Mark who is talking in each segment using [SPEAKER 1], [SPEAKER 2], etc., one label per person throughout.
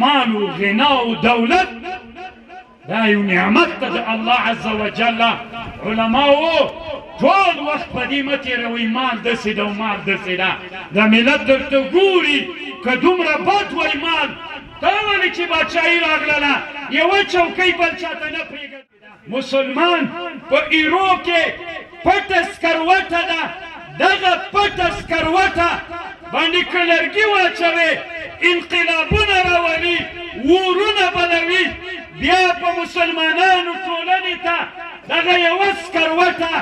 [SPEAKER 1] مال و غنا او دولت دا یو نعمت ته د الله عز وجل. علماو، ټول وخت په دې مه تېروئ، مال داسې ده او مال داسې ده. د ملت درته ګوري. که دومره بد وای مال، ته ولې چې بادشاهي راغلله یوه چوکۍ بل چاته نه پرېږده؟ مسلمان په ایرو کې پټه سکروټه ده. دغه پټه سکروټه باندې که لرګي واچوې، انقلابونه راولي، ورونه بلوي. بیا په مسلمانانو ټولنې ته دغه یوه سکروټه،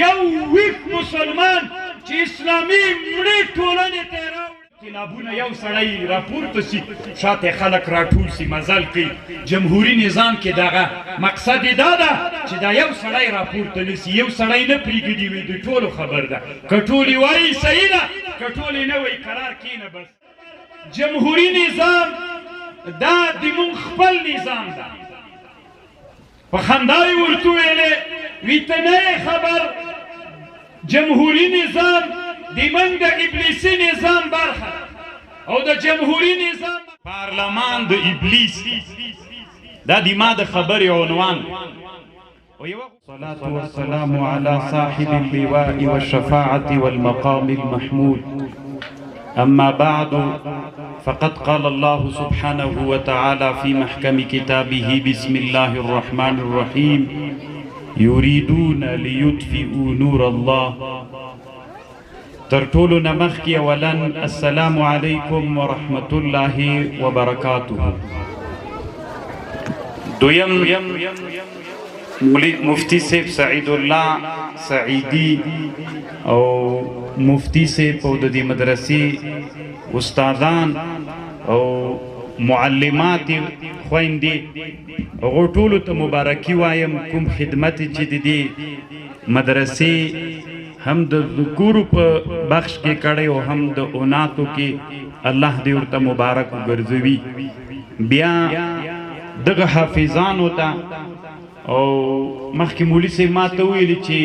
[SPEAKER 1] یو ویښ مسلمان چې اسلامي مړې ټولنې ته راوړي، انقلابونه، یو سړی راپورته سي، شاته خلک راټول سي، مزل کوي. جمهوري نظام کې دغه مقصد دا ده چې دا یو سړی راپورته نسی، یو سړی نه پریږدي. وي د ټولو خبر ده. که ټولې وایي صحیح ده، که ټولې نه وایي، قرار کینه بس. جمهوري نظام دا د مونږ خپل نظام ده. په خندا یې ورته ویلې، وي ته نه یې خبر، جمهوري نظام د موږ د ابلیسي نظام برخه او د جمهوري نظام
[SPEAKER 2] پارلمان د ابلیس. دا د ما د خبرې عنوان.
[SPEAKER 3] الصلاة والسلام على صاحب اللواء والشفاعة والمقام المحمود. أما بعد، فقد قال الله سبحانه وتعالى في محكم كتابه: بسم الله الرحمن الرحيم، يريدون ليطفئوا نور الله. تر ټولو نه مخکې اولا السلام علیکم ورحمت الله وبرکاته. دویم، مفتی صاحب سعید الله سعیدی او مفتی صاحب او د دې مدرسې استادان او معلمات، خويندې، هغو ټولو ته مبارکي وایم. کوم خدمت چې د دې مدرسې هم د ذکورو په بخش کې کړی او هم د اناتو کې، الله دې ورته مبارک وګرځوي. بیا دغه حافظانو ته، او مخکې مولوي صاحب ما ته ویل چې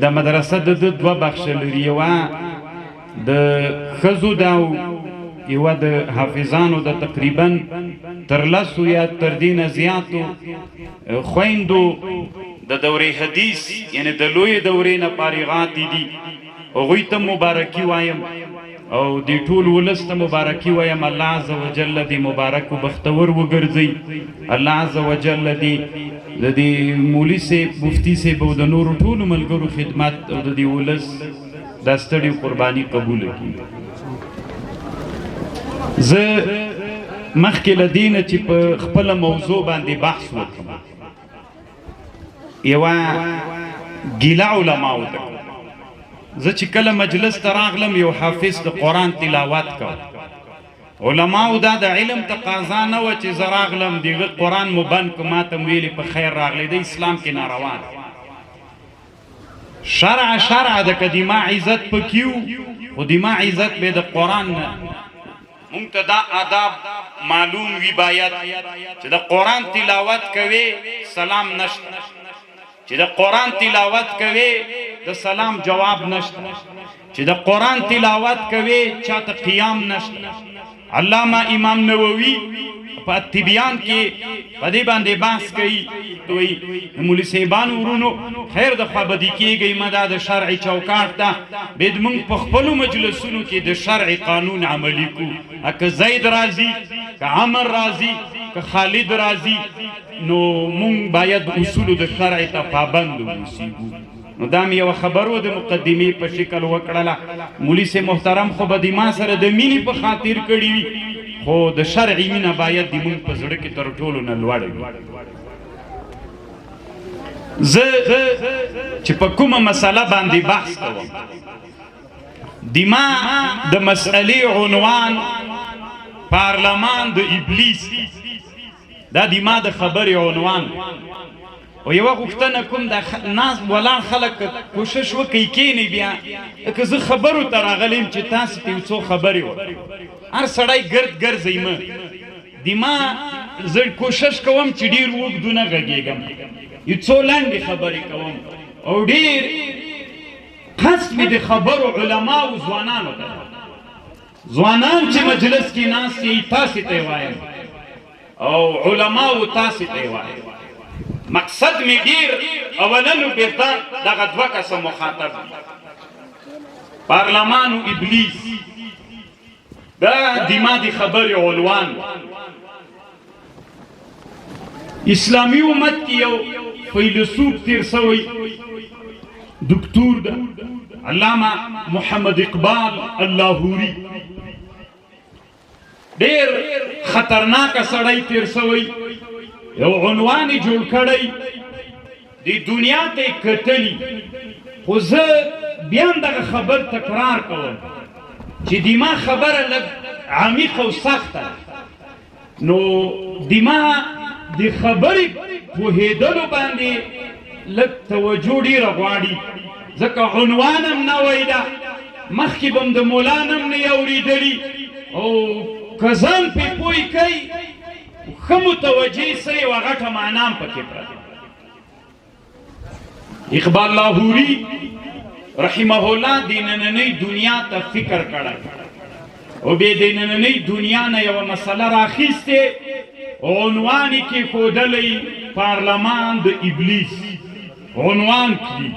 [SPEAKER 3] د مدرسه د دوه بخش لري، یوه د ښځو ده او یوه د حافظانو ده. تقریبا تر 10 یا تر دې نه زیاتو خویندو د دورې حدیث، یعنی د لوی دورې نه فارغات دي. هغوی ته مبارکي وایم او د ټول ولس ته مبارکي وایم. الله عز وجل دې مبارک او بختور وګرځي. الله عز وجل دې د دې مولوي صاحب، مفتي صاحب او د نورو ټولو ملګرو خدمت او د دې ولس دا ستړي قرباني قبول کړي. زه مخکې له دې نه چې په خپله موضوع باندې بحث وکړم، یوه ګیله علماو ته کوم. زه چې کله مجلس ته راغلم، یو حافظ د قرآن تلاوت کوم. علماو، دا د علم تقاضا نه وه چې زه راغلم، دغه قرآن مو بند که، ماته مو ویلې په خیر راغلی. د اسلام کې ناروا ده. شرع شرع ده. که د ما عزت پکې و، خو د ما عزت به د قرآن نه. مونږ ته دا آداب معلوم وي باید چې د قرآن تلاوت کوي، سلام نشته. چې د قرآن تلاوت کوي، د سلام جواب نشته. چې د قرآن تلاوت کوي، چاته قیام نشته. علامه امام نووي په تبیان کې په دې باندې بحث کوي. وی مولوي صاحبان ورونو، خیر د خوابدي کېږئ مه، دا د شرعي چوکاټ ده. بید موږ په خپلو مجلسونو کې د شرعي قانون عملي کو. که زید راځي، که عمر راځي، که خالد راځي، نو مونږ باید اصولو د شرع ته پابند اوسیږو. نو دا مې یوه خبرو د مقدمې په شکل وکړله. مولوي صاحب محترم خو به د ما سره د مینې په خاطر کړي وي، خو د شرعي مینه باید د مونږ په زړه کې تر ټولو نه لوړه وي. زه چې په کومه مسله باندې بحث کوم، د ما د مسئلې عنوان پارلمان د ابلیس. دا د ما د خبرې عنوان. او یوه غوښتنه کوم، د ناس ولاړ خلک کوشش وکړئ کینئ بیا، که زه خبرو ته راغلی یم چې تاسو ته یو څو خبرې وکړم. هر سړی ګرد ګرځئ مه. د ما زه کوشش کوم چې ډېر اوږد نه غږېږم، یو څو لنډې خبرې کوم او ډېر قصد مې د خبرو علماو ځوانانو ته.
[SPEAKER 1] ځوانان چې مجلس کې ناست یئ تاسې ته وایم او علماو تاسې ته وایم، مقصد مې ډیر اولنو بالذات دغه دوه کسه مخاطب دي، پارلمان او ابلیس. دا دما د خبرې عنوان اسلامی امت کې یو فیلسوف تیر سوی دکتور ده، علامه محمد اقبال اللاهوری، ډیر خطرناک سړی تیر سوی، یو عنوان جوړ کړی د دنیا ته کتلی. خو زه بیا هم دغه خبر تکرار کوم چې د ما خبره لږ عمیقه او سخته ده، نو د ما د خبرې پوهېدلو باندې لږ توجه ډېره غواړي، ځکه عنوان هم نوی ده، مخکې به هم د مولا نه هم نه یې اورېدلي، او که ځان پرې پوه کوي ښه متوجه سئ، یوه غټه معنا هم پکې پرته. اقبال لاهوري رحمه الله د نننۍ دنیا ته فکر کړی او بیا د نننۍ دنیا نه یوه مسله راخیستې، عنوان یې کېښودلی پارلمان د ابلیس عنوان کړي.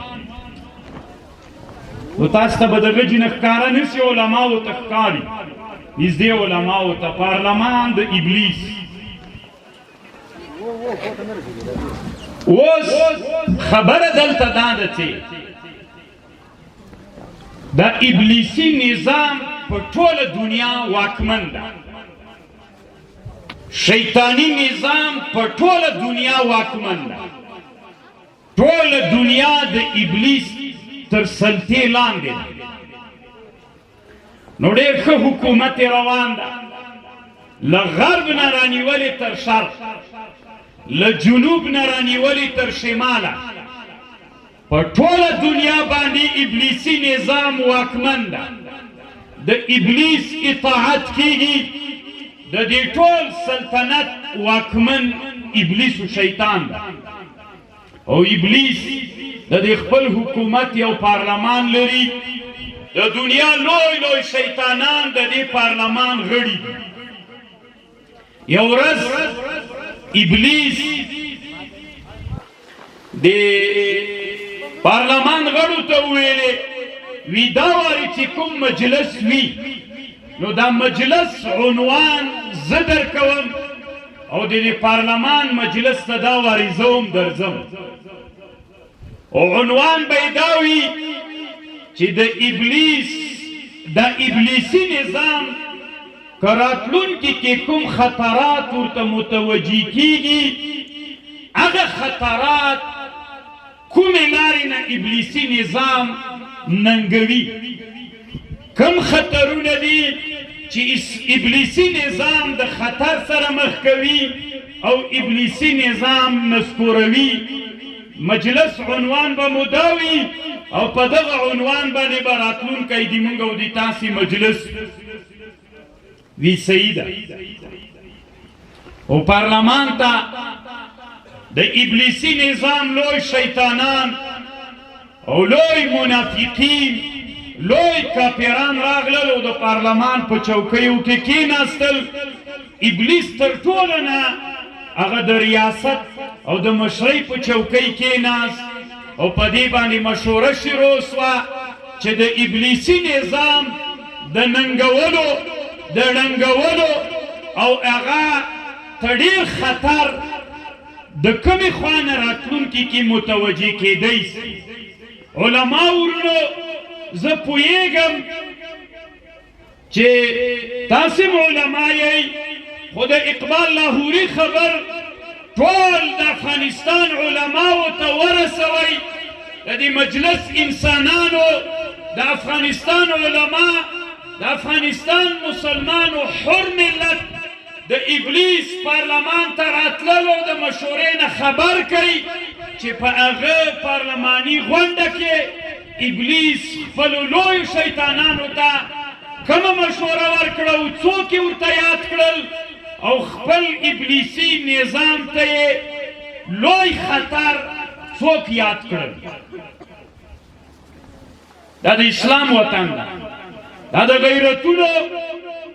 [SPEAKER 1] نو تاسو ته به د غجې نه ښکاره نه سي، علماو ته ښکاري، نږدې علماو ته پارلمان د ابلیس. اوس خبره دلته دا ده چې د ابلیسی نظام په ټوله دنیا واکمن ده، شیطانی نظام په ټوله دنیا واکمن ده، ټوله دنیا د ابلیس تر سلطې لاندې ده. نو ډېر ښه حکومت روان ده، له غرب نه رانیولې تر شرق، له جنوب نه رانیولې تر شماله، په ټوله دنیا باندې ابلیسي نظام واکمن ده، د ابلیس اطاعت کیږي، د دې ټول سلطنت واکمن ابلیس او شیطان ده. او ابلیس د دې خپل حکومت یو پارلمان لري، د دنیا لوی لوی شیطانان د دې پارلمان غړي دي. یو ورځ ابلیس د پارلمان غړو ته وویلې، وی دا واري چې کوم مجلس وي نو دا مجلس عنوان زه درکوم، او د دې پارلمان مجلس ته دا واري زه هم درځم، او عنوان به یې دا وي چې د ابلیس د ابلیسي نظام که راتلونکي کې کوم خطرات ورته متوجه کیږي، هغه خطرات کومې لارې نه ابلیسي نظام ننګوي، کوم خطرونه دي چې ابلیسي نظام د خطر سره مخ کوي او ابلیسي نظام نسکوروي. مجلس عنوان به مو دا وي، او په دغه عنوان باندې به راتلونکی د موږ او د تاسې مجلس وي. صحیح ده. او پارلمان ته د ابلیسي نظام لوی شیطانان او لوی منافقین، لوی کافران راغلل او د پارلمان په چوکیو کې کېناستل. ابلیس تر ټولو نه هغه د ریاست او د مشرۍ په چوکۍ کېناست، او په دې باندې مشوره شروع سوه چې د ابلیسي نظام د ننګولو، د ړنګولو او هغه ته ډېر خطر د کومې خوا نه راتلونکي کې متوجه کېدی سي. علما ورونو، زه پوهېږم چې تاسې هم علما یئ، خو د اقبال لاهوري خبر ټول د افغانستان علماو ته ورسوئ. د دې مجلس انسانانو، د افغانستان علما، د افغانستان مسلمانو حر ملت د ابلیس پارلمان ته راتللو د مشورې نه خبر کړئ چې په هغه پارلماني غونډه کې ابلیس خپلو لویو شیطانانو ته کومه مشوره ورکړه او څوک یې ورته یاد کړل، او خپل ابلیسي نظام ته یې لوی خطر څوک یاد کړل. دا د اسلام وطن ده، دا د غیرتونو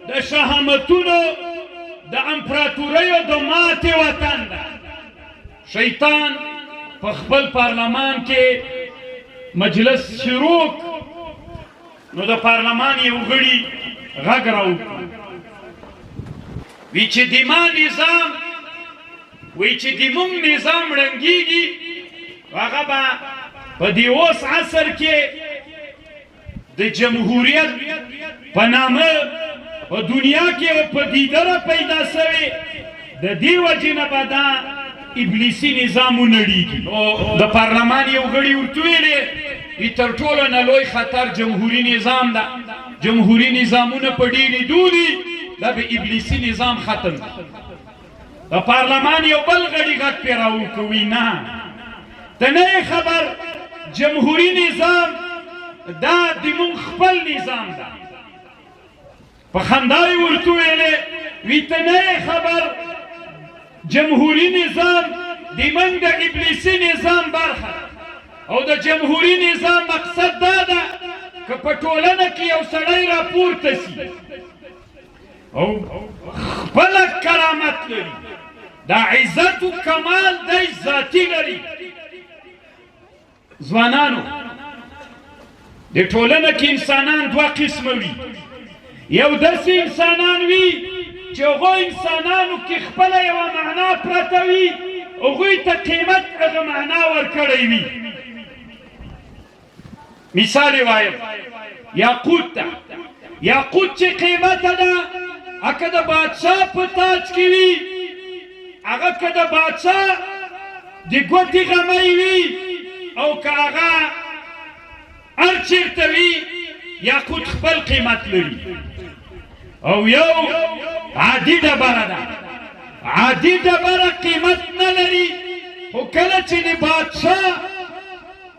[SPEAKER 1] د شهامتونو، د امپراتوریو د ماتې وطن ده. شیطان په خپل پارلمان کې مجلس شروع، نو د پارلمان یو غړي غږ راوکړ، وی چې د ما نظام، وی چې د مونږ نظام ړنګیږي، هغه به په دې اوس عصر کې د جمهوریت په نامه په دنیا کې یوه پدیده را پیدا سوې، د دې وجې نه به دا ابلیسي نظام ونړیږي. نو د پارلمان یو غړي ورته ویلې، وی تر ټولو نه لوی خطر جمهوري نظام ده، جمهوري نظامونه په ډېرې دودي، دا به ابلیسي نظام ختم دی. د پارلمان یو بل غړي غږ پرې راوکړ، وی نه، ته نه یې خبر، جمهوري نظام دا د مونږ خپل نظام ده. په خندا یې ورته ویلې، وی ته نه یې خبر، جمهوري نظام د موږ د ابلیسي نظام برخه ده، او د جمهوري نظام مقصد دا ده که په ټولنه کې یو سړی راپورته سي او خپله کرامت لري، دا عزت و کمال دی ذاتي لري. ځوانانو، د ټولنه کې انسانان دوه قسمه وي. یو داسې انسانان وي چې هغو انسانانو کې خپله یوه معنا پرته وي، هغوی ته قیمت هغه معنا ورکړی وي. مثال یې وایم، یاقوت ته، یاقوت چې قیمته ده، که د بادشاه په تاج کې وي، هغه که د بادشاه د ګوتې غمی وي، او که هغه هر چیرته وي، یاقوت خپل قیمت لري. او یو عادي ډبره ده، عادي ډبره قیمت نه لري، خو کله چې د بادشاه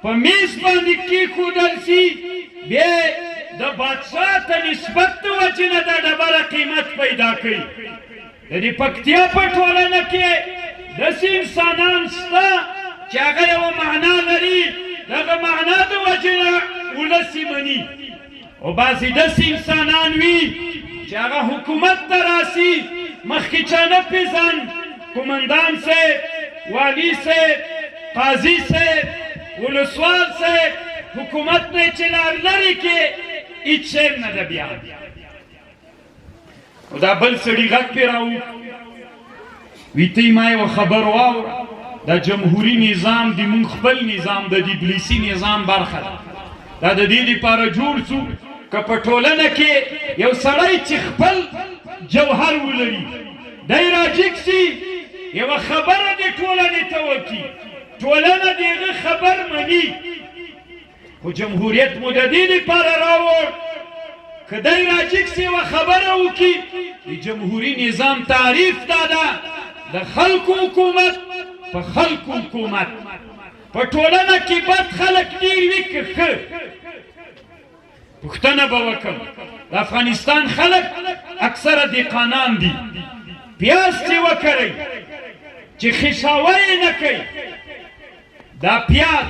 [SPEAKER 1] په میز باندې کیښودل سي، بیا د بادشاه ته نسبت د وجې نه دا ډبره قیمت پیدا کوي. د دې پکتیا په ټولنه کې داسې انسانان شته چې هغه یوه معنا لري، دغه معنا د وجې نه ولس یې مني، او بعضې داسې انسانان وي چې هغه حکومت ته راسي، مخکې چا نه پېژند، قومندان صاحب، والي صاحب، قاضي صاحب، ولسوال صاحب، حکومت نه چې لار لرې کې هیڅ شی هم نه ده بیا. نو دا بل سړي غږ پرې راوکړ، وی ته ما یوه خبر واوره، دا جمهوري نظام د مونږ خپل نظام د ابلیسي نظام برخه ده، دا د دې لپاره جوړ سو که په ټولنه کې یو سړی چې خپل جوهر ولري، دی راجګ سي، یوه خبره د ټولنې ته وکړي، ټولنه د هغه خبر مني. خو جمهوریت مو د دې لپاره راوړ که دی راجګ سي یوه خبره وکړي. د جمهوري نظام تعریف دا ده، د خلکو حکومت په خلکو حکومت. په ټولنه کې بد خلک ډېر وي که ښه؟ پوښتنه به وکړم، د افغانستان خلک اکثره دهقانان دي، پیاز چې وکرئ چې خشاوه یې نه کوي، دا پیاز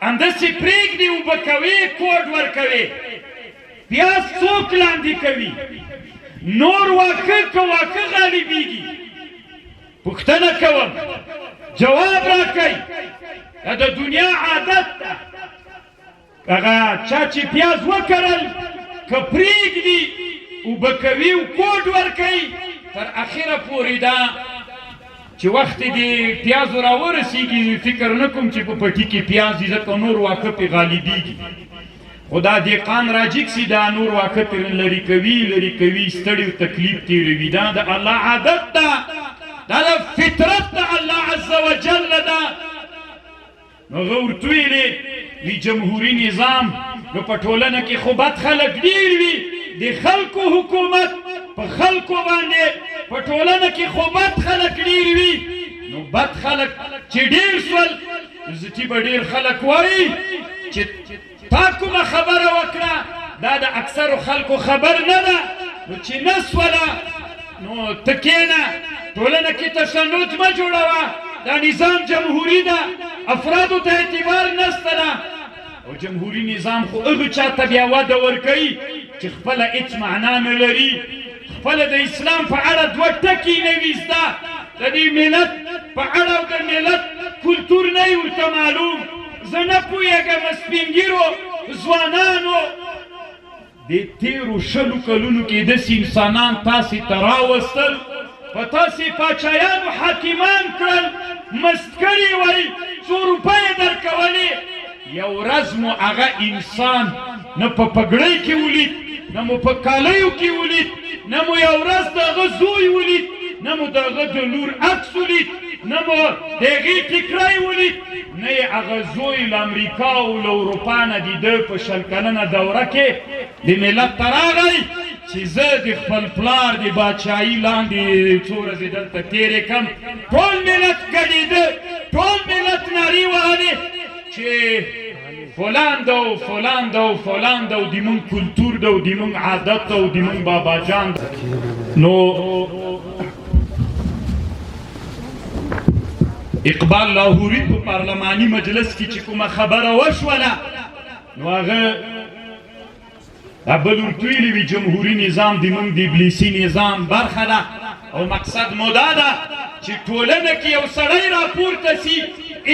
[SPEAKER 1] همداسې پرېږدي، اوبه کوي، کوډ ورکوي، پیاز څوک لاندې کوي؟ نور واښه که واښه غالبېږي؟ پوښتنه کوم، جواب راکړئ. دا د دنیا عادت ده، هغه چا چې پیاز وکرل که پرېږدي، اوبه کوي او کوډ ورکوي، تر اخره پورې دا چې وخت دې پیازو راورسېږي، فکر نه کوم چې په پټي کې پیاز وي، ځکه نور واښه پرې غالبېږي. خو دا دهقان راجګ سي، دا نور واښه ترې لرې کوي، لرې کوي، ستړي او تکلیف تېروي. دا د الله عادت ده، دا د فطرت د الله عز وجل ده. نو هغه ورته ویلې، وی جمهوري نظام نو په ټولنه کې خو بد خلک ډېر وي، د خلکو حکومت په خلکو باندې، په ټولنه کې خو بد خلک ډېر وي، نو بد خلک چې ډېر سول، نو ځکه به ډېر خلک وایي چې تا کومه خبره وکړه دا د اکثرو خلکو خبر نه ده، نو چې نه سوله نو ته کښېنه، ټولنه کې تشنج مه جوړوه، دا نظام جمهوري ده، افرادو ته اعتبار نشته ده. او جمهوري نظام خو هغه چاته بیا وده ورکوي چې خپله هېڅ معنا نه لري، خپله د اسلام په اړه دوه ټکي نه وي زده، د دې ملت په اړه او د ملت کلتور نه وي ورته معلوم. زه نه پوهېږم سپین ږیرو ځوانانو دې تېرو شلو کلونو کې داسې انسانان تاسې ته راوستل، په تاسې پاچایانو حاکمان کړل، مست کړي وئ، څو روپۍ یې درکولې، یو ورځ مو هغه انسان نه په پګړۍ کې ولید، نه مو په کالیو کې ولید، نه مو یو ورځ د هغه زوی ولید، نه مو د هغه د لور عکس ولید، نه مو د هغې ټیکری ولید، نه یې هغه زوی له امریکا او له اروپا نه د ده په 20 کلنه دوره کې د ملت ته راغی چې زه د خپل پلار د بادشاهي لاندې څو ورځې دلته تېرې کړم. ټول ملت ګډېده، ټول ملت نارې وهلې چې فلان ده او فلان ده او فلان ده او د مونږ کلتور ده او د مونږ عادت ده او د مونږ بابا جان ده. نو اقبال لاهوري په پارلماني مجلس کې چې کومه خبره وشوله نو هغه دا بل ورته ویلي وي جمهوري نظام د موږ د ابلیسي نظام برخه ده او مقصد مو دا ده چې ټولنه کې یو سړی راپورته سي،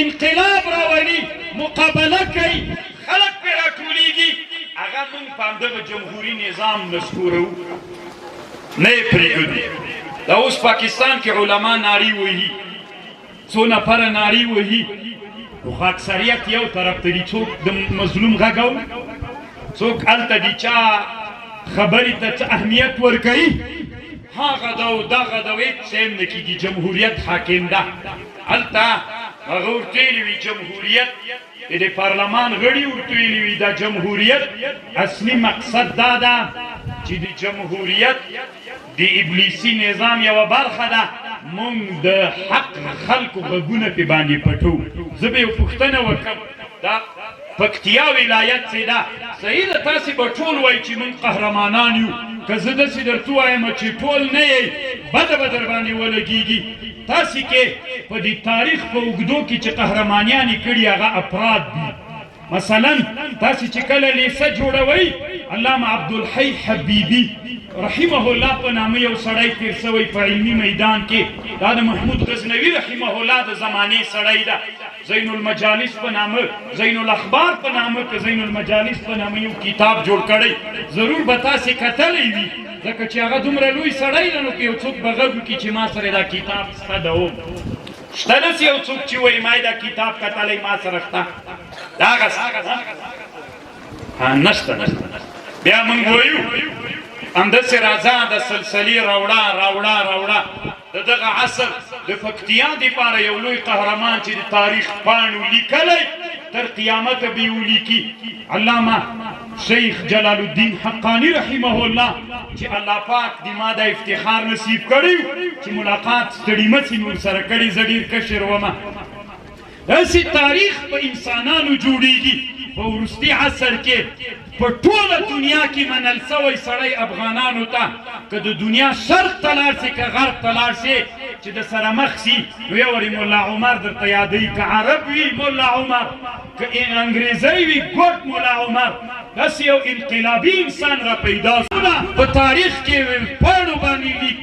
[SPEAKER 1] انقلاب راولي، مقابله کوي، خلک پرې راټولیږي، هغه موږ په همدغه جمهوري نظام نسکوروو، نه یې پرېږدو. دا اوس پاکستان کې علما نارې وهي، څو نفره نارې وهي، خو اکثریت یو طرف ته دي، څوک د مظلوم غږ اوري، څوک هلته د چا خبرې ته څه اهمیت ورکوي، هغه ده او دغه ده، هېڅ څه هم نه کېږي. جمهوریت حاکم ده هلته. هغه ورته ویلي وي جمهوریت د پارلمان غړي ورته ویلي وي دا جمهوریت اصلي مقصد دا ده چې د جمهوریت د ابلیسي نظام یوه برخه ده، مونږ د حق خلکو غږونه پې باندې پټو. زه به یو پوښتنه وکړم، دا پکتیا ولایت چې ده، صحیح ده تاسې به ټول وایي چې مونږ قهرمانان یو، که زه داسې درته ووایم چې ټول نه یئ بده به در باندې ولګېږي. تاسې کې په دې تاریخ په اوږدو کې چې قهرمانیان یې کړي هغه افراد دي. مثلا تاسې چې کله لیسه جوړوئ، علامه عبدالحی حبیبي رحمه الله په نامه یو سړی تیر سوی په علمي میدان کې، دا د محمود غزنوي رحمه الله د زمانې سړی ده، زین المجالس په نامه، زین الاخبار په نامه که زین المجالس په نامه یو کتاب جوړ کړی، ضرور به تاسې کتلی وي، ځکه چې هغه دومره لوی سړی ده، نو که یو څوک به غږ وکړي چې ما سره دا کتاب شته ده، وم شته داسې یو څوک چې وایي ما دا کتاب کتلی، ما سره شته، دا هغه نشته. بیا موږ وایو همداسې راځه د سلسلې راوړه راوړه راوړه. د دغه عصر د پکتیا دپاره یو لوی قهرمان چې د تاریخ پاڼو لیکلی تر قیامته به یې ولیکي، علامه شیخ جلال الدین حقانی رحمه الله، چې الله پاک دې ما دا افتخار نصیب کړی چې ملاقات ستړي مڅې مې ورسره کړی، زه ډېر کشر ومه. داسې تاریخ په انسانانو جوړیږي. په وروستي عصر کې په ټوله دنیا کې منل سوی سړی افغانانو ته که د دنیا شرق ته لاړ سي که غرب ته لاړ سي چې د سره مخ سي، نو یو وارې ملا عمر درته یادوي، که عرب وي ملا عمر، که انګریزی وي ګوډ ملا عمر. داسې یو انقلابي انسان را پیدا سو په تاریخ کې پاڼو باندې لیک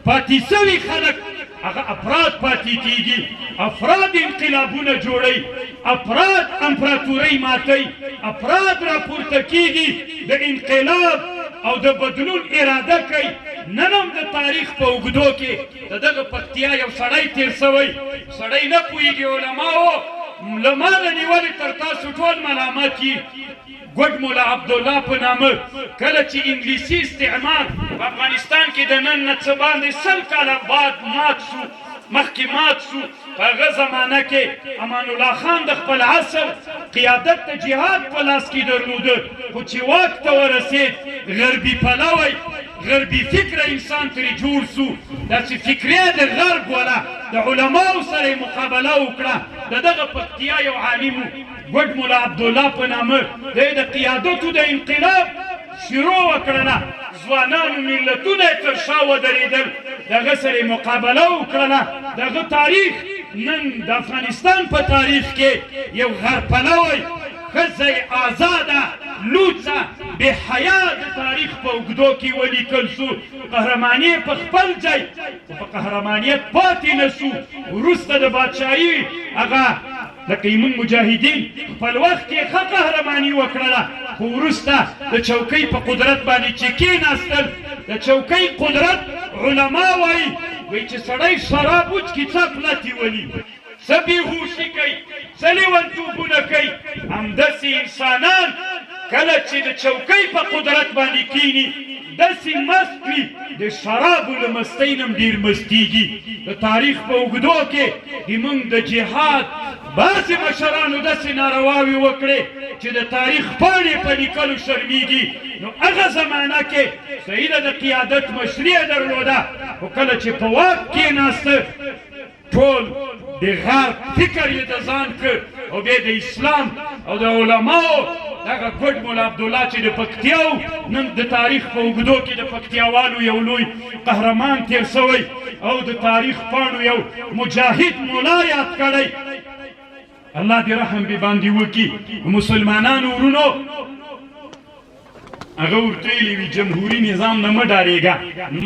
[SPEAKER 1] پاتې سوي خلک هغه افراد پاتې کیږي، افراد انقلابونه جوړوي، افراد امپراتورۍ ماتوي، افراد راپورته کیږي، د انقلاب او د بدلون اراده کوي. نن هم د تاریخ په اوږدو کې د دغه پکتیا یو سړی تیر سوی، سړی نه پوهیږي، علماو له ما نه نیولې تر تاسو ټول ملامت یي. ګوډ ملا عبدالله په نامه کله چې انګلیسي استعمار په افغانستان کې د نن نه څه باندې 100 کاله بعد مات سو، مخکې مات سو، په هغه زمانه کې امان الله خان د خپل عصر قیادت د جهاد په لاس کې درلوده، خو چې واک ته ورسید غربي پلوی، غربي فکره انسان ترې جوړ سو، داسې فکرې د غرب ولا د علماو سره یې مقابله وکړه. د دغه پکتیا یو عالم ګوډ ملا عبدالله په نامه دی د قیادتو د انقلاب شروع وکړله، ځوانانو ملتونه یې تر شا ودرېدل، د هغه سره یې مقابله وکړله. د هغه تاریخ نن د افغانستان په تاریخ کې یو غرب پلوی ښځه یې آزاده، لوڅه، بې حیا د تاریخ په اوږدو کې ولیکل سو. قهرماني یې په خپل ځای، خو په قهرمانیت پاتې نه سو. وروسته د بادشاهي هغه لکه یې موږ مجاهدین خپل وخت کې ښه قهرماني وکړله، خو وروسته د چوکۍ په قدرت باندې چې کېناستل، د چوکۍ قدرت علما وایي، وایي چې سړی شراب وڅکي څه پلتې ولي، څه بېهوښي کوي، څه لېونتوبونه کوي. همداسې انسانان کله چې د چوکۍ په قدرت باندې کیني، داسې مست وي، د شرابو له مستۍ نه هم ډېر مستېږي. د تاریخ په اوږدو کې د موږ د جهاد بعضې مشرانو داسې نارواوې وکړې چې د تاریخ پاڼې په لیکلو شرمېږي. نو هغه زمانه کې صحیح ده د قیادت مشري یې درلوده، خو کله چې په واک کېناسته، ټول د غرب فکر یې د ځان کړ او بیا د اسلام او د علماو دغه ګوډ ملا عبدالله چې د پکتیا و، نن د تاریخ په اوږدو کې د پکتیاوالو یو لوی قهرمان تیر شوی او د تاریخ پاڼو یو مجاهد ملا یاد کړی. الله دې رحم به باندې وکړي. مسلمانانو ورونو، هغه ورته ویلي وي جمهوري نظام نه مه ډارېږه.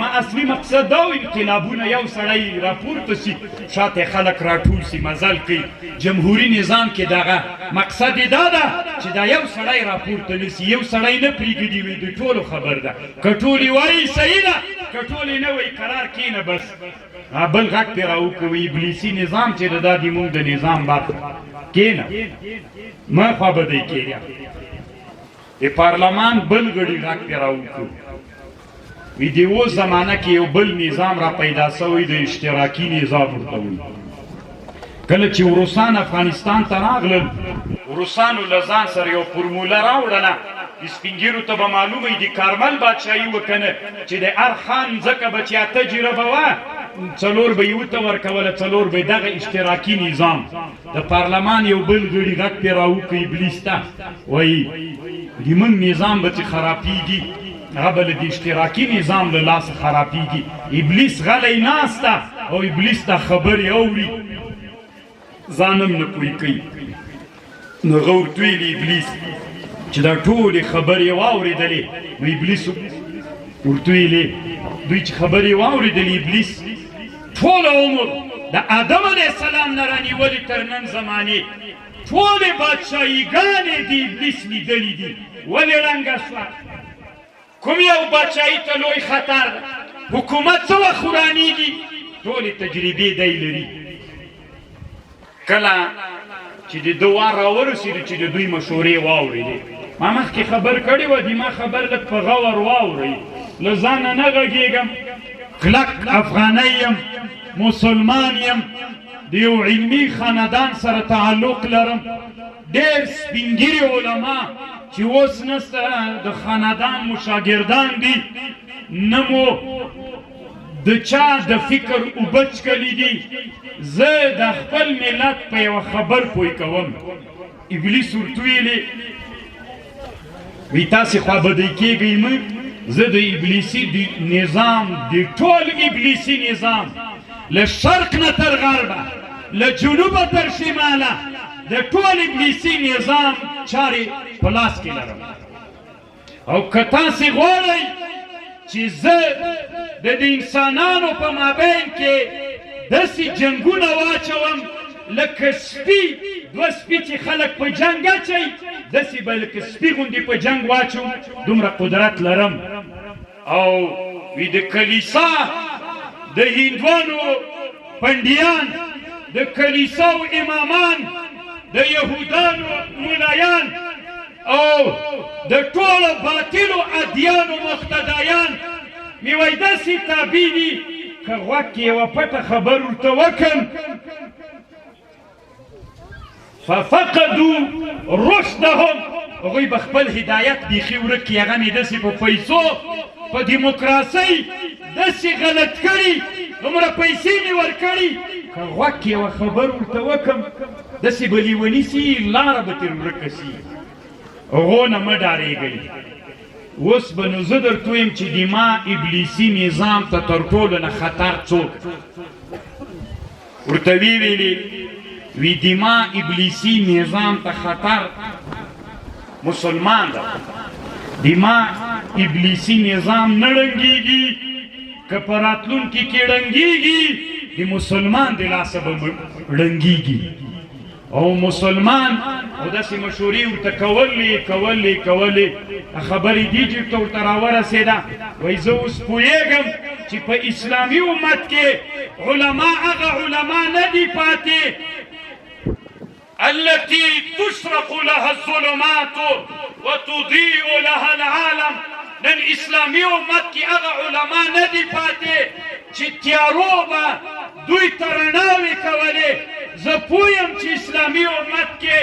[SPEAKER 1] ما اصلي مقصد دا و، انقلابونه یو سړی راپورته سي، شاته خلک راټول سي، مزل کوي. جمهوري نظام کې دغه مقصد یې دا ده چې دا یو سړی راپورته نه سي، یو سړی نه پرېږدي، وي د ټولو خبر ده. که ټول یې وایي صحیح ده، که ټول یې نه وایي قرار کښېنه بس. بل غږ پرې راوکړه، وي ابلیسي نظام چې ده دا د مونږ د نظام برخه، کښېنه مه خوابدی کېږه. د پارلمان بل غړي غږ پرې راوکړو، وی د اوس زمانه کې یو بل نظام را پیدا سوی د اشتراکي نظام ورته وایي. کله چې روسان افغانستان ته راغلل، روسانو له ځان سره یو فرموله راوړله. د سپینږیرو ته به معلومه وي د کارمل بادشاهي وه که نه، چې د هر خان مځکه به چې اته جریبه وه، څلور به یې ورته ورکوله، څلور به. دغه اشتراکي نظام د پارلمان یو بل غړي غږ پرې راوکړ ابلیس ته، وایي د موږ نظام به چې خرابېږي هغه به له دې اشتراکي نظام له لاسه خرابېږي. ابلیس غلی ناست ده او ابلیس دا خبرې اوري، ځان هم نه پوه کوي. نو هغه ورته ویلي ابلیس چې دا ټولې خبرې واورېدلې، نو ابلیس ورته ویلې دوی چې خبرې واورېدلې، ابلیس ټول عمر د آدم علیه السلام نه رانیولې تر نن زمانې ټولې بادشاهیګانې د ابلیس لیدلې دي، ولې ړنګه شوه؟ کوم یو بادشاهي ته لوی خطر ده؟ حکومت څه وخت ورانیږي؟ ټولې تجربې دی لري. کله چې د ده وار راورسېدو چې د دوی مشورې واورېدې، ما مخکې خبر کړې وه، د ما خبر لږ په غور واورئ، له ځانه نه غږېږم، کلک افغانی یم، مسلمان یم، د یو علمي خاندان سره تعلق لرم. ډېر سپینږیري علما چې اوس نسته د خاندان مو شاګردان دي، نه مو د چا د فکر اوبه څکلي دي. زه د خپل ملت په یوه خبر پوه کوم. ابلیس ورته ویلې وی تاسې خوابدی کېږئ مه، زه د ابلیسي نظام، د ټول ابلیسي نظام له شرق نه تر غربه، له جنوبه تر شماله، د ټول ابلیسي نظام چارې په لاس کې لرم. او که تاسې غواړئ چې زه د دې انسانانو په مابین کې داسې جنګونه واچوم لکه سپي، دوه سپي چې خلک په جنګ اچوي، داسې به لکه سپي غوندې په جنګ واچوم، دومره قدرت لرم. او وی د کلیسا د هندوانو پنډیان، د کلیساو امامان، د یهودانو ملایان او د ټولو باطلو ادیانو مقتدایان مې وای داسې تابع دي، که غوږ کې یوه پټه خبر ورته وکړم، ففقدو رشدهم، هغوی به خپل هدایت بیخي ورک کړي. هغه مې داسې په پیسو، په دیموکراسۍ داسې غلط کړي، دومره پیسې مې ورکړي، که غوږ کې یوه خبر ورته وکړم داسې به لیوني سي، لاره به ترې ورکه سي. هغو نه مه ډارېږئ. اوس به نو زه درته ووایم چې د ما ابلیسي نظام ته تر ټولو نه خطر څوک؟ ورته ویې ویلې وي د ما ابلیسي نظام ته خطر مسلمان ده. د ما ابلیسی نظام نه ړنګیږي، که په راتلونکي کې ړنګیږي د مسلمان د لاسه به ړنګیږي. او مسلمان او داسې مشورې ورته کولې کولې کولې، خبرې دي چې ته ورته راورسېده. وایي زه اوس پوهېږم چې په اسلامي امت کې علما هغه علما نه دي پاتې التي تشرق لها الظلمات وتضيء لها العالم. نن اسلامي امت کې هغه علما نه دي پاتې چې تیارو به دوی ته رڼاوې کولې. زه پوه یم چې اسلامي امت کې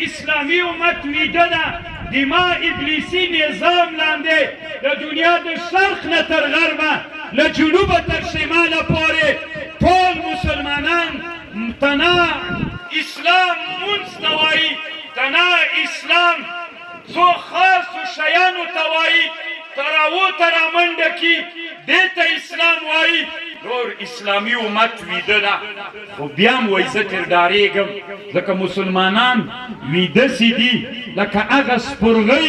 [SPEAKER 1] اسلامي امت ویده ده، د ما ابلیسي نظام لاندې د دنیا د شرق نه تر غربه، له جنوبه تر شماله پورې ټول مسلمانان تنا اسلام مونځ ته وایي، تنا اسلام څو خاصو شیانو ته وایي، تراوو ته رامنډه کي دې ته اسلام وایي. نور اسلامي امت ویده ده، خو بیا هم وایي زه ترې ډارېږم، ځکه مسلمانان ویده سي دي لکه هغه سپرغۍ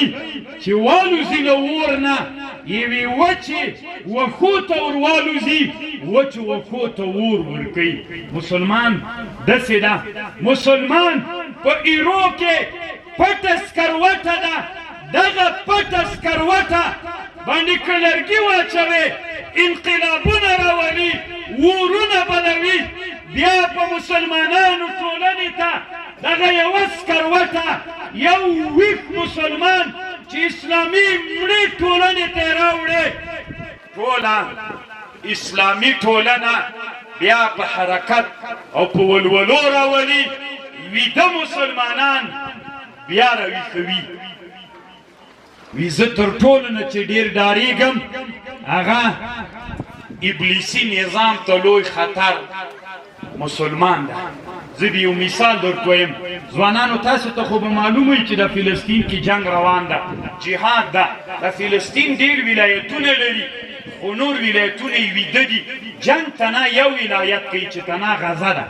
[SPEAKER 1] چې والوځي له اور نه یوې وچې وښو ته ور والوځي، وچو وښو ته اور ورکوي. مسلمان داسې ده، مسلمان په ایرو کې پټه سکروټه ده، دغه پټه سکروټه باندې که لرګي واچوې انقلابونه راولي، ورونه بلوي. بیا په مسلمانانو ټولنې ته دغه یوه سکروټه، یو ویښ مسلمان چې اسلامي مړې ټولنې ته یې راوړې، ټوله اسلامي ټولنه بیا په حرکت او په ولولو راولي، ویده مسلمانان بیا راویښوي. وی زه تر ټولو نه چې ډیر ډاریږم هغه ابلیسی نظام ته لوی خطر مسلمان ده. زه به یو مثال درته وایم ځوانانو، تاسو ته خو به معلوم وي چې د فلسطین کې جنگ روان ده، جهاد ده. د فلسطین ډیر ولایتونه لري، خو نور ولایتونه یې ویده دي. جنگ تنا یو ولایت کوي چې تنا غزه ده.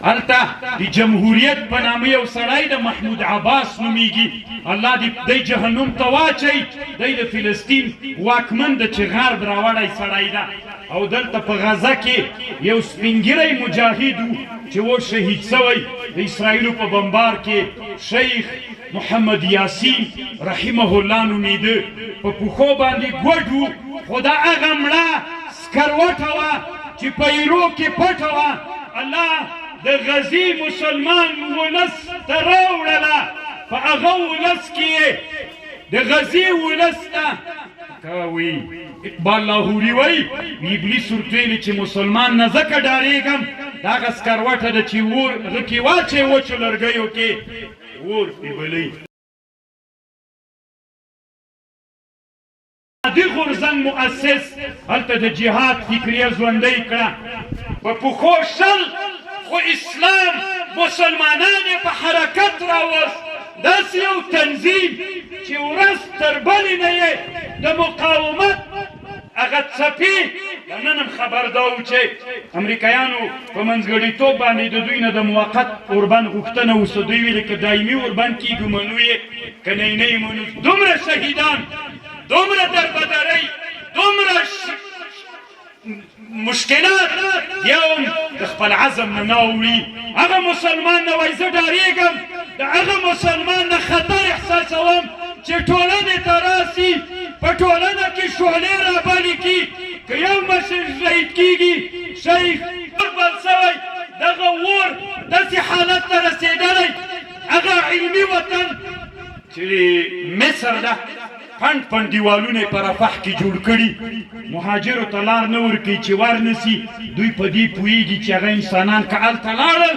[SPEAKER 1] هلته د جمهوریت په نامه یو سړی د محمود عباس نومیږي، الله دې دی جهنم ته واچوي، دی د فلسطین واکمن ده چې غرب راوړی سړی ده. او دلته په غزه کې یو سپینږیری مجاهد و چې اوس شهید شوی د اسرائیلو په بمبار کې، شیخ محمد یاسین رحمه الله نومېده. په پښو باندې ګوډ و، خو دا هغه مړه سکروټه وه چې په ایرو کې پټه وه، الله د غزې مسلمان ولس ته راوړله. په هغه ولس کې یې د غزې ولس ته کوي. اقبال لاهوري وایي ابلیس ورته ویلي چې مسلمان نه ځکه ډارېږم، دا هغه سکروټه ده چې اور هغه کې واچوي، وچو لرګیو کې اور پرې بلوي. دی غورځنګ مؤسس هلته د جهاد فکریه ژوندۍ کړه، په پښو شل، خو اسلام مسلمانان یې په حرکت راوست. داسې یو تنظیم چې ورځ تر بلې نه یې د مقاومت هغه څپې. د نن هم خبر دا و چې امریکایانو په منځګړیتوب باندې د دوی نه د موقت اوربند غوښتنه وسوه. دوی ویلې که دایمي اوربند کېږي منو یې، که نه یې نه یې منو. دومره شهیدان، دومره دربدرۍ، دومره مشکلات، بیا هم د خپل عزم نه نه اوړي. هغه مسلمان نه وایي زه ډارېږم، د هغه مسلمان نه خطر احساسوم چې ټولنې ته راسي، په ټولنه کې شعلې رابلې کړي. که یو مشر شهید کېږي، شیخ اور بل سوی، دغه اور داسې حالت ته رسېدلی. هغه علمي وطن چې مصر ده، پنډ پنډ دیوالونه یې په رفح کې جوړ کړي، مهاجرو ته لار نه ورکوي چې ورنسي. دوی په دې پوهېږي چې هغه انسانان که هلته لاړل،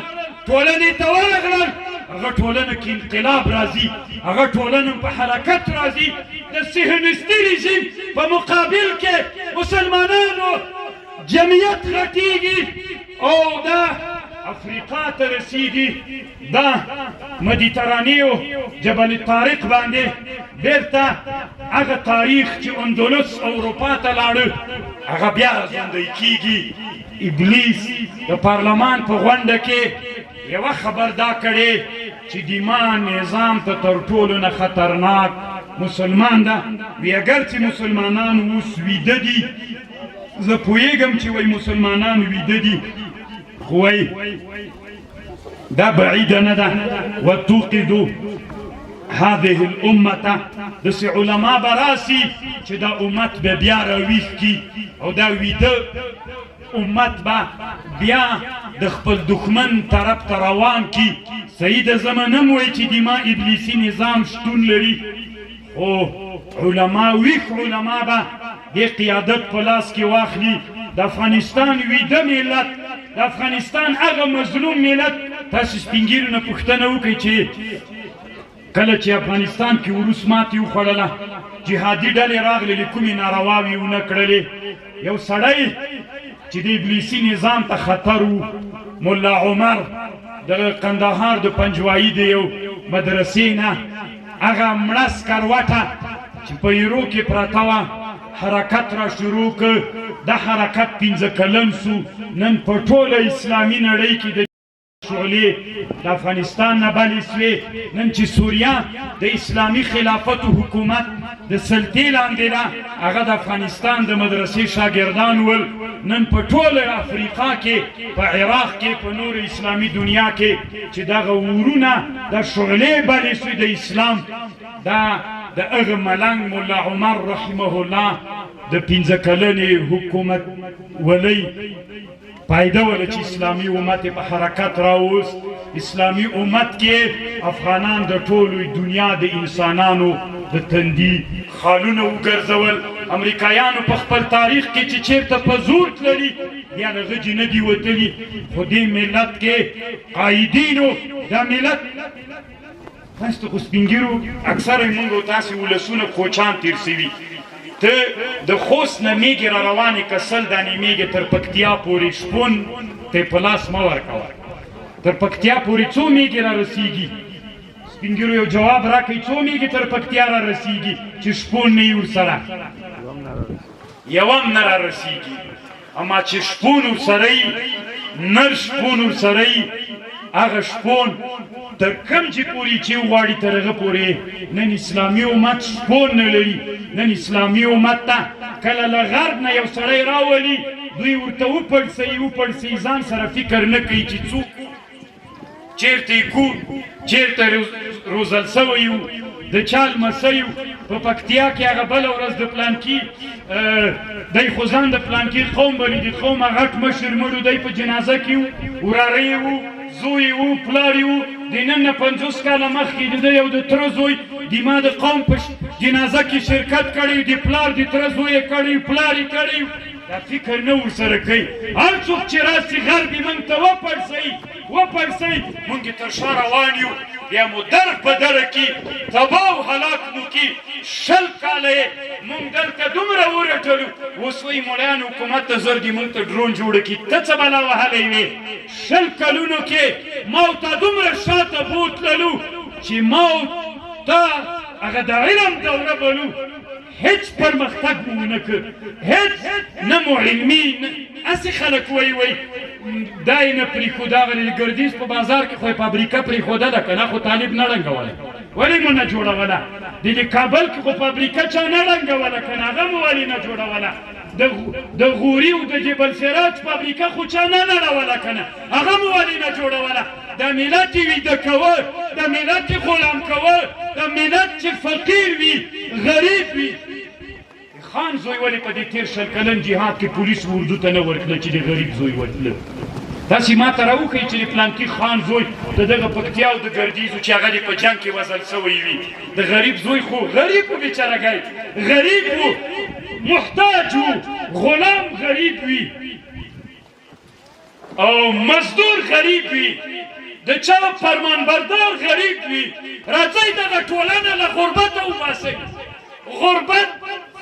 [SPEAKER 1] ټولنې ته ورغلل، هغه ټولنه کې انقلاب راځي، هغه ټولنه په حرکت راځي. د صهیونیستي رژیم په مقابل کې مسلمانانو جمعیت غټیږي او دا افریقا ته رسیږي، دا مدیترانیو جبل طارق باندې بیرته هغه تاریخ چې اندلس او اروپا ته لاړ هغه بیا راژوندی کیږي. ابلیس د پارلمان په غونډه کې یوه خبر دا کړې چې د ما نظام ته تر ټولو نه خطرناک مسلمان ده. وی اګر چې مسلمانان اوس ویده دي، زه پوهېږم چې وایي مسلمانان ویده دي، خو وایي دا بعیده نه ده. وتوقدو هذه الامة، داسې علما به راسي چې دا امت به بیا راویښ کړي او دا ویده امت به بیا د خپل دښمن طرف ته روان کړي. صحیح ده، زه منم وایي چې د ما ابلیسي نظام شتون لري، خو علما ویښ علما به د قیادت په لاس کې واخلي. د افغانستان ویده ملت، د افغانستان هغه مظلوم ملت، تاسو سپین ږیرو نه پوښتنه وکړئ چې کله چې افغانستان کې وروس ماتې وخوړله، جهادي ډلې راغللې، کومې نارواوې ونه کړلې. یو سړی چې د ابلیسي نظام ته خطر و، ملا عمر د قندهار د پنجوایي د یو مدرسې نه هغه مړه سکروټه چې په ایرو کې پرته وه حرکت را شروع کړ. دا حرکت 5 کلن سو، نن په ټوله اسلامي نړۍ کې د شعلې د افغانستان نه بلې سوې. نن چې سوریه د اسلامي خلافت حکومت د سلطې لاندې ده، هغه د افغانستان د مدرسې شاګردان ول. نن په ټوله افریقا کې، په عراق کې، په نور اسلامي دنیا کې چې دغه ورونه د شعلې بلې سوې د اسلام، دا د هغه ملنګ ملا عمر رحمه الله د 5 کلنې حکومت ولۍ پایده وله چې اسلامي امت په حرکت راوست. اسلامي امت کې افغانان د ټولو دنیا د انسانانو د تندي خالونه وګرځول. امریکایانو په خپل تاریخ کې چې چیرته په زور تللي بیا له غجې نه دي وتلي، خو دې ملت کې قایدینو دا ملت تاسو ته خو سپین ږیرو اکثره یې موږ او تاسې ولسونه کوچان تېر سوي. ته د خوست نه میږې را روانې که 100 دانې میږې تر پکتیا پورې شپون ته په لاس مه ورکوه. تر پکتیا پورې څو میږې را رسیږي؟ سپین ږیرو یو جواب راکړئ، څو میږې تر پکتیا را رسیږي چې شپون نه یي ورسره؟ یوه هم نه را رسیږي. اما چې شپون ورسره یي، نر شپون ورسره یي، هغه شپون تر کوم چې پورې چې وغواړي تر هغه پورې. نن اسلامي امت شپون نه لري. نن اسلامي امت ته کله له غرب نه یو سړی راولي، دوی ورته وپړسوي وپړسوي، ځان سره فکر نه کوي چې څوک چیرته یې کور، چیرته روزل سوی یو، د چا لمسی یو. په پکتیا کې هغه بله ورځ د پلانکي دی خو ځان د پلانکي قوم بلي، د قوم غټ مشر مړو، دی په جنازه کې و، وراره یې و، زوی یې و، پلار یې و. د نن نه 50 کاله مخکې د ده یو د تره زوی د ما د قوم په جنازه کې شرکت کړی، د پلار د تره زوی یې کړی، پلار یې کړی. دا فکر نه ورسره کوي. هر څوک چې راسي غرب یې موږ ته وپړسوي وپړسوي، موږ یې تر شا روان یو، بیا مو در په دره کي تباه او هلاک مو کي. 20 کاله یې موږ دلته دومره ورټلو، اوس وایي ملایان حکومت ته زر دي موږ ته ډرون جوړ کړي. ته څه بلا وهلی وې؟ 20 کلونو کې ما او تا دومره شاته بوتللو چې ما او تا هغه د علم دوره بلو، هیڅ پرمختګ مو ونه کړ، هیڅ نه مو علمي نه هسې خلک وایي وایي دا یې نه پرېښوده. هغه د ګردیز په بازار کې خو یې فابریکه پرېښودله که نه خو طالب نه ړنګوله، ولې مو نه جوړوله؟ د دې کابل کې خو فابریکه چا نه ړنګوله که نه هغه مو ولې نه جوړوله؟ د غوري او د جبل سراج فابریکه خو چا نه نړوله که نه هغه مو ولې نه جوړوله؟ د ملت یې ویده کوه، د ملت یې غلام کوه، د ملت چې فقیر وي غریب وي. خان زوی ولې په دې تېر 20 کلن جهاد کې پولیس اردو ته نه ورتله چې د غریب زوی ورتله؟ تاسې ما ته راوښیئ چې د پلانکي خان زوی د دغه پکتیا او د ګردیزو چې هغه دې په جنګ کې وزل سوی وي. د غریب زوی خو غریب و، بیچارهګی غریب و، محتاج و، غلام غریب وي او مزدور غریب وي، د چا فرمانبردار غریب وي. راځئ دغه ټولنه له غربته وباسئ. غربت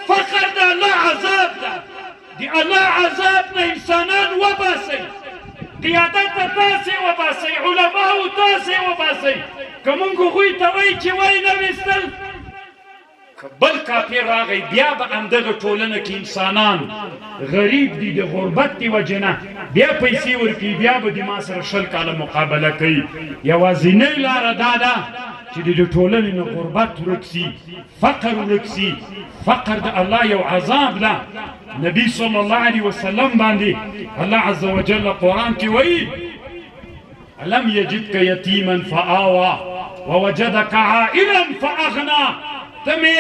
[SPEAKER 1] فقر د الله عذاب ده، د الله عذاب نه انسانان وباسئ. قیادت ته تاسې وباسئ، علماو تاسې وباسئ. که موږ هغوی ته وایي چې وایي نه ویستل، که بل کافر راغی بیا به همدغه ټولنه کې انسانان غریب دي، د غربت دی وجې نه بیا پیسې ورکوي، بیا به د ما سره 20 کاله مقابله کوي. یوازینۍ لاره دا ده چې د ټولنې نه غربت ورک سي، فقر ورک سي. فقر د الله یو عذاب ده. نبی صلی الله علیه وسلم باندې الله عز وجل قرآن کې وایي ألم يجدك يتيما فآوى ووجدك عائلا فأغنى. ته مې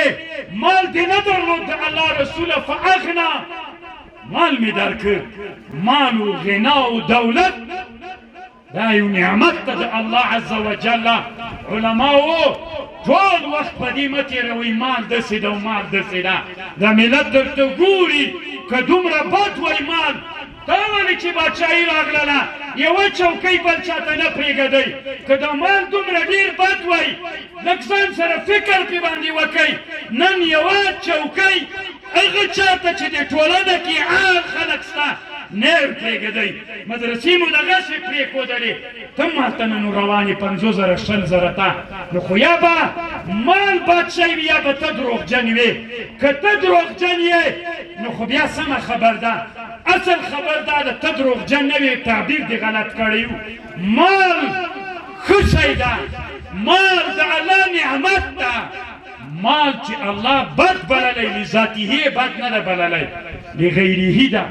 [SPEAKER 1] مال دې نه درلود د الله رسوله، فأغنى، مال مې درکړ. مال و غنا و دولت دا یو نعمت ته د الله عز وجل. علماو ټول وخت په دې مه تېروئ، مال داسې ده او مال داسې ده. دا ملت درته ګوري، که دومره بد وای مال، تا ولې چې بادشاهي راغلله یوه چوکۍ بل چاته نه پرېږدئ؟ که دا مال دومره ډېر بد وای، لږ ځان سره فکر پې باندې وکئ. نن یوه چوکۍ هغه چاته چې د ټولنه کې عام خلک سته نه پرېږدئ. مدرسې مو دغسې پرېښودلې، ته هم هلته نن روان یې 50 زره 20 زره ته، نو خو یا به مال بادشاهي وي یا به ته دروغجن وې. که ته دروغجن یې نو خو بیا سمه خبر ده، اصل خبر دا ده ته دروغجن نه وې، تعبیر دې غلط کړی. مال ښه شی ده، مال د الله نعمت ده. مال چې الله بد بللی لذاته بد نه ده بللی، لغیره ده.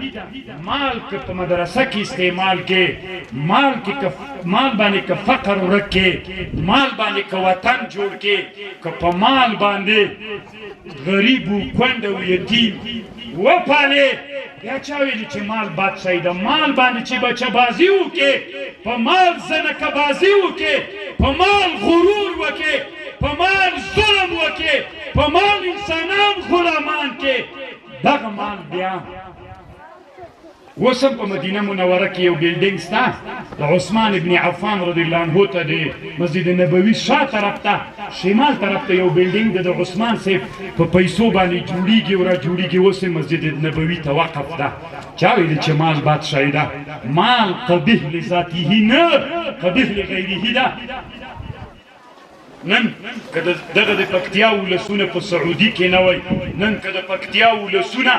[SPEAKER 1] مال که په مدرسه کې استعمال کې، مال کې که مال باندې که فقر ورک کې، مال باندې که وطن جوړ کې، که په مال باندې غریب و کونډه و یتیم وپالې، بیا چا ویلي چې مال بد شی ده؟ مال باندې چې بچه بازي وکې، په مال زنکه بازي وکې، په مال غرور وکې، په مال ظلم وکې، په مال انسانان غلامان کې، دغه مال بیا اوس هم په مدینه منوره کې یو بلډینګ سته د عثمان ابن عفان رضی الله عنه ته د مسجد نبوي شا طرف ته شمال طرف ته یو بلډینګ د عثمان صاحب په پیسو باندې جوړیږي او را جوړیږي. اوس مسجد نبوي ته وقف ده. چا ویلي چې مال بادشاهي ده؟ مال قبیح لذاته نه، قبیح لغیره ده. نن که دغه د پکتیا ولسونه په سعودي کې نه وای، نن که د پکتیا ولسونه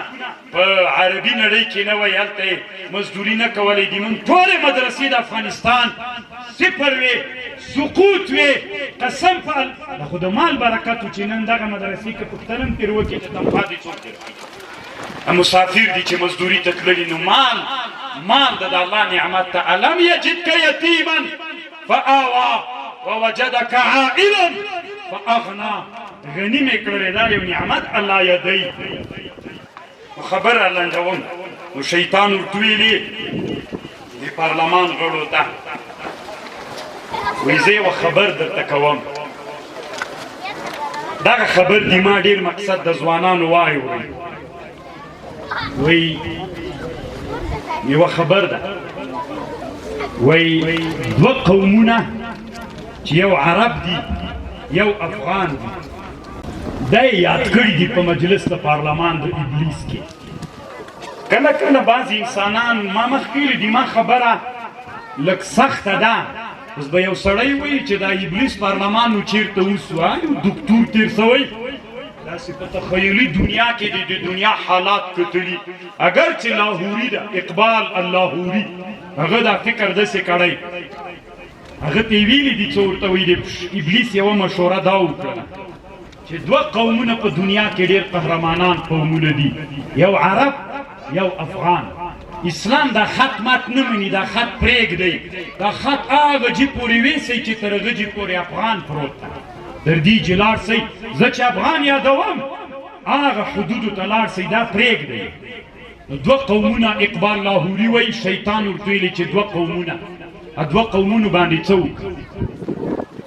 [SPEAKER 1] په عربي نړۍ کې نه وای، هلته یې مزدوري نه کولی، د موږ ټولې مدرسې د افغانستان صفر وې، سقوط وې. قسم په دا خو د مال برکت و چې نن دغه مدرسې که پوښتنه هم ترې وکړي چې تنخوا دې څوک درکوي، مسافر دي چې مزدوري ته تللي. نو مال، مال د الله نعمت ته. الم یجدک یتیما فآوى ووجدک عائلا فأغنى، غني مې کړلې، دا یو نعمت الله یادوي. خبره لنډوم. نو شیطان ورته ویلي د پارلمان غړو ته، وایي زه یوه خبر درته کوم، دغه خبر دی ما ډېر مقصد د ځوانانو واورئ. وایي یوه خبر ده، وایي دوه قومونه چې یو عرب دي یو افغان دي، دا یې یاد کړي دي په مجلس د پارلمان د ابلیس کې. کله کله بعضې انسانان، ما مخکې ویلي دي، ما خبره لږ سخته ده، اوس به یو سړی وایي چې دا ابلیس پارلمان نو چېرته اوسو، یو دکتور تېر سوی داسې په تخیلي دنیا کې دی د دنیا حالات کتلي، اګر چې لاهوري ده، اقبال اللاهوري هغه دا فکر داسې کړی، هغه ته یې ویلي دي څه ورته وایي. د ابلیس یوه مشوره دا وکړله چې دوه قومونه په دنیا کې ډېر قهرمانان قومونه دي، یو عرب یو افغان. اسلام دا خط مات نه مني، دا خط پرېږدئ، دا خط هغه جي پورې ویسئ چې تر هغه جي پورې افغان پروت ده، تر دې چې لاړ سئ. زه چې افغان یادوم هغه حدودو ته لاړ سئ، دا پرېږدئ. نو دوه قومونه، اقبال لاهوري وایي شیطان ورته ویلي چې دوه قومونه، دوه قومونو باندې څه وکړو؟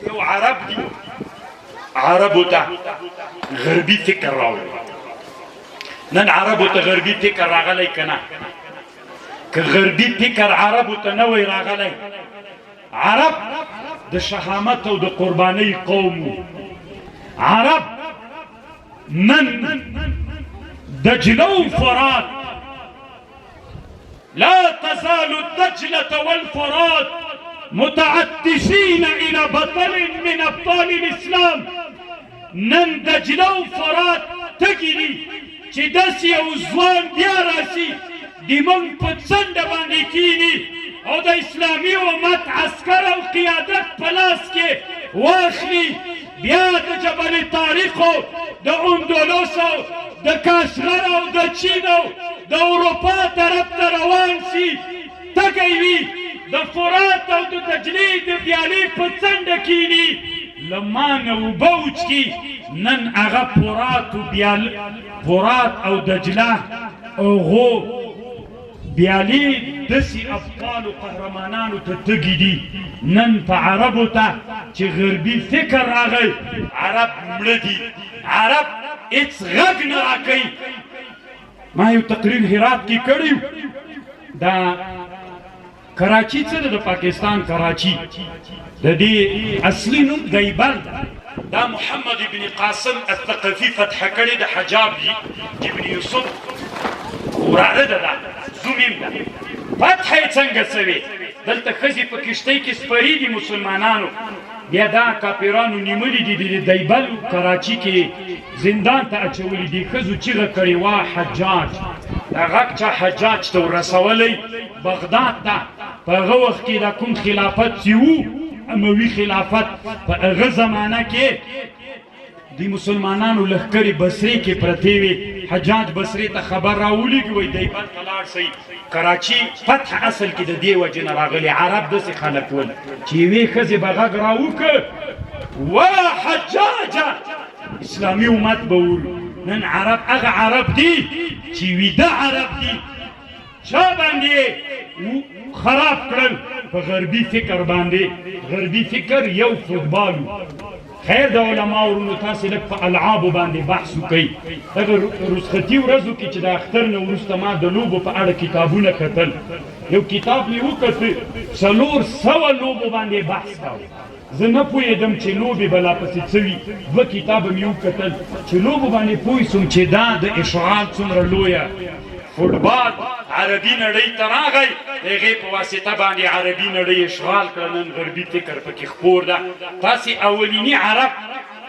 [SPEAKER 1] یو عرب دي، عربو ته غربي فکر راوړي. نن عربو ته غربي فکر راغلی که نه؟ که غربي فکر عربو ته نه وای راغلی، عرب د شهامت او د قربانۍ قوم وو. عرب نن دجله و فرات، لا تزال الدجلة والفرات متعطشين إلى بطل من أبطال الإسلام. نن دجله او فرات تږي دي چې داسې یو ځوان بیا راسي، د موږ په څنډه باندې کینی او د اسلامي امت عسکر او قیادت په لاس کې واخلي، بیا د جبل طارق او د اندلس او د کاشغر او د چین او د اروپا طرف ته روان سي. تږی وي، د فرات او د دجلې د ویالې په څنډه کینی، له ما نه اوبه وڅکي. نن هغه فرات او دجله هغو بیالې داسې ابطالو قهرمانانو ته تږي دي. نن په عربو ته چې غربي فکر راغی، عرب مړه دي، عرب هېڅ غږ نه راکوي. ما یو تقریر هرات کې کړی، دا کراچي څه ده؟ د پاکستان کراچي، د دې اصلي نوم دیبل ده. دا محمد ابن قاسم الثقفي فتح کړې، د حجاب ابن یوسف وراره ده، دا زوم یې ده. فتح یې څنګه سوې؟ دلته ښځې په کښتۍ کې سپرې دي مسلمانانو، بیا دا کاپیرانو نیولي دي، د دیبل کراچي کې زندان ته اچولي دي. ښځو چیغه کړې وه حجاج، دا غږ چا حجاج ته ورسولی بغداد ته. په هغه وخت کې دا کوم خلافت چې وو، اموي خلافت، په هغه زمانه کې د مسلمانانو لښکرې بصرې کې پرتې وې. حجاج بصرې ته خبر راولېږي، وایي دیبل ته لاړ سئ. کراچي فتح اصل کې د دې وجې نه راغلې، عرب داسې خلک ول چې یوې ښځې به غږ راوکړ وا حجاجه، اسلامي امت به ور. نن عرب هغه عرب دي چې ویده عرب دي، چا باندې خراب کړل؟ په غربي فکر باندې. غربي فکر یو فوټبال. خیر د علما ورونو، تاسې لږ په العابو باندې بحث وکړئ. دغه رخصتي ورځو کې چې د اختر نه وروسته ما د لوبو په اړه کتابونه کتل، یو کتاب مې وکتل، 400 لوبو باندې بحث کاوه. زه نه پوهېدم چې لوبې به لا پسې څه وي. دوه کتابه مې وکتل چې لوبو باندې پوه سوم چې دا د اشغال څومره لویه. فوټبال عربي نړۍ ته راغی، د هغې په واسطه باندې عربي نړۍ اشغال کړه. نن غربي فکر پکې خپور ده. تاسې اولیني عرب،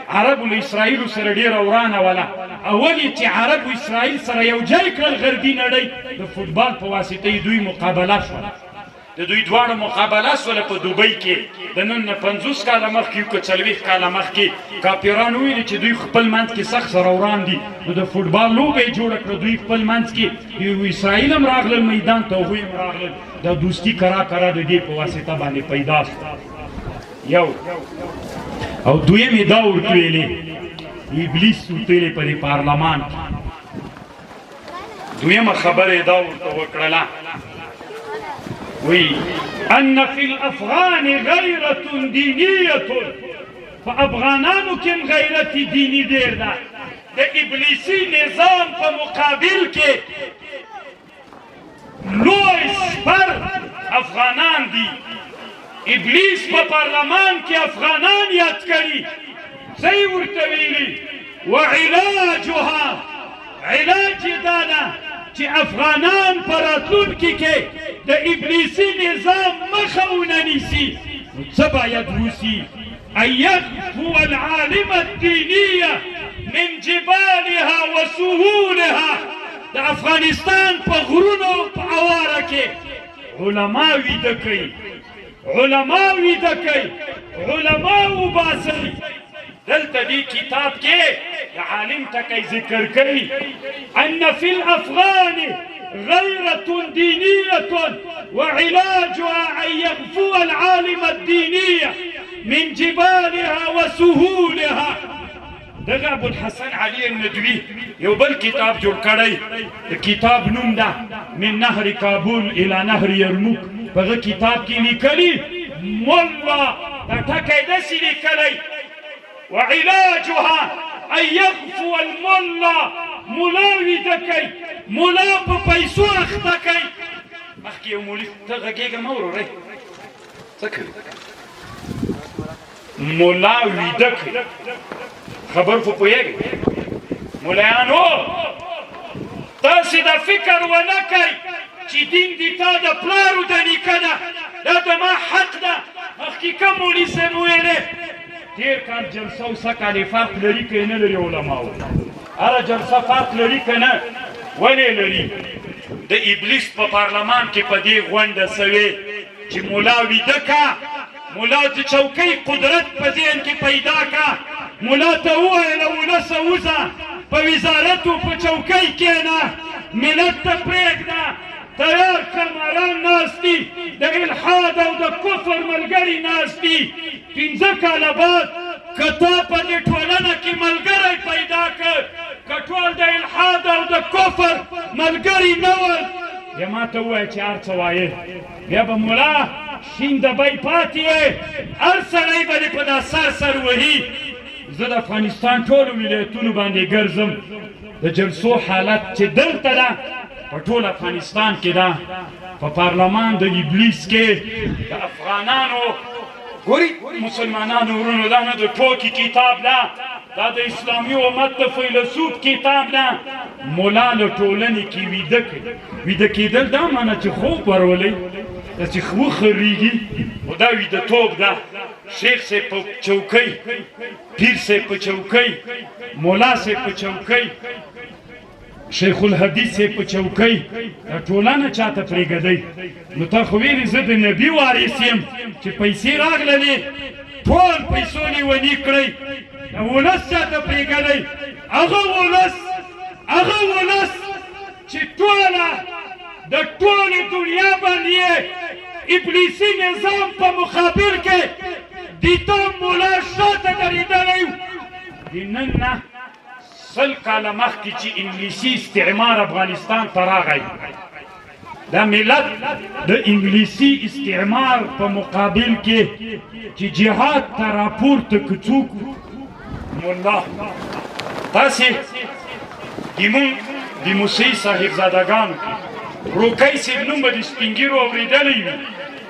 [SPEAKER 1] عربو له اسرائیلو سره ډېره ورانه وله، اول یې چې عربو اسرائیل سره یو ځای کړل غربي نړۍ، د فوټبال په واسطه یې دوی مقابله شوله، د دوی دواړو مقابله سوله په دوبۍ کې د نن نه 50 کاله مخکې که 40 کاله مخکې. کاپیرانو ویلي چې دوی خپل منځ کې سخت سره وران دي، نو د فوټبال لوبه یې جوړه کړه. دوی خپل منځ کې یو اسرائیل هم راغلل میدان ته، هغوی هم راغلل، دا دوستي کرا کرا د دې په واسطه باندې پیدا شوه. یو او دویم یې دا ورته ویلې، ابلیس ورته ویلې په دې پارلمان کې. دویمه خبره یې دا ورته وکړله، وی ان فی الافغان غیرة دینیة، په افغانانو کې هم غیرت دیني ډېر ده، د ابلیسي نظام په مقابل کې لوی سپر افغانان دي. ابلیس په پارلمان کې افغانان یاد کړي، څه یې ورته ویلي؟ وعلاجها، علاج یې دا ده چې افغانان په راتلونکي کې د ابلیسي نظام مخه ونه نیسي، نو څه باید وسي؟ ان يغفو العالم الدينية من جبالها وسهولها. د افغانستان په غرونو په اواره کې علما ویده کوي، علما ویده کوي، علما وباسئ. دلته دې کتاب کې د عالم ټکی ذکر کوي، ان فی الافغان غیرة دینیة وعلاجها ان يغفو العالم الدینیة من جبالها وسهولها. دغه ابو الحسن علي الندوي یو بل کتاب جوړ کړی، د کتاب نوم ده من نهر کابل الى نهر یرموک. په هغه کتاب کې لیکلي ملا، دا ټکی داسې لیکلی، وعلاجها ان يغفو الملا، ملا ویده کوي، ملا په پیسو اخته کوي. مخکې یو مولوي ته غږېږه مه وروره، څه کوي؟ ملا ویده کوي، خبر خو پوهېږئ ملایانو، تاسې دا فکر ونه کوئ چې دین دي تا د پلار او د نیکه ده، دا د ما حق ده. مخکې کوم مولوي صاحب وویلې تیر کال جلسه او سږ کال یې فرق لري که یې نه لري؟ علماو، هره جلسه فرق لري که نه؟ ولې لري؟ د ابلیس په پارلمان کې په دې غونډه سوې چې مولا ویده کا، مولا د چوکۍ قدرت په ذهن کې پیدا کا، مولا ته ووایه له ولسه وځه، په وزارت او په چوکۍ کښېنه، ملت ته پرېږده. تیار کمران ناست دي، د الحاد او د کفر ملګري ناست دي. 5 کاله بعد که تا په دې ټولنه کې ملګری پیدا کړ، که ټول د الحاد او د کفر ملګري نه ول، بیا ما ته ووایه چې هر څه وایې، بیا به مولا شین دبی پاتې یې، هر سړی به دې په دا سر سر وهي. زه د افغانستان ټولو ولایتونو باندې ګرځم، د جلسو حالت چې دلته ده، په ټول افغانستان کې ده. په پارلمان د ابلیس کې د افغانانو، ګوري مسلمانانو ورونو، دا نه د ټوکې کتاب ده، دا د اسلامي امت د فیلسوف کتاب ده. مولا له ټولنې کې ویده کوي. ویده کېدل دا معنی چې خوب ورولئ، چې وخریږي، خو دا ویده توب ده. شیخ صاحب په چوکۍ، پیر صاحب په چوکۍ، مولا صاحب په چوکۍ، شیخ الحدیث صاحب په چوکۍ، دا ټولنه چاته پرېږدئ؟ نو تا خو ویلي زه د نبي وارث یم، چې پیسې راغللې ټول پیسو لیوني کړئ، دا ولس چاته پرېږدئ؟ هغه ولس، هغه ولس چې ټوله د ټولې دنیا باندې ابلیسي نظام په مقابل کې د تا مولا شاته درېدلی. د نن نه 100 کاله مخکې چې انګلیسي استعمار افغانستان ته راغی، دا ملت د انګلیسي استعمار په مقابل کې چې جهاد ته راپورته که څوک؟ مولا. تاسې د مونږ د موسیي صاحبزادګانو کې روکۍ صاحب نوم به د سپینګیرو اورېدلی وي،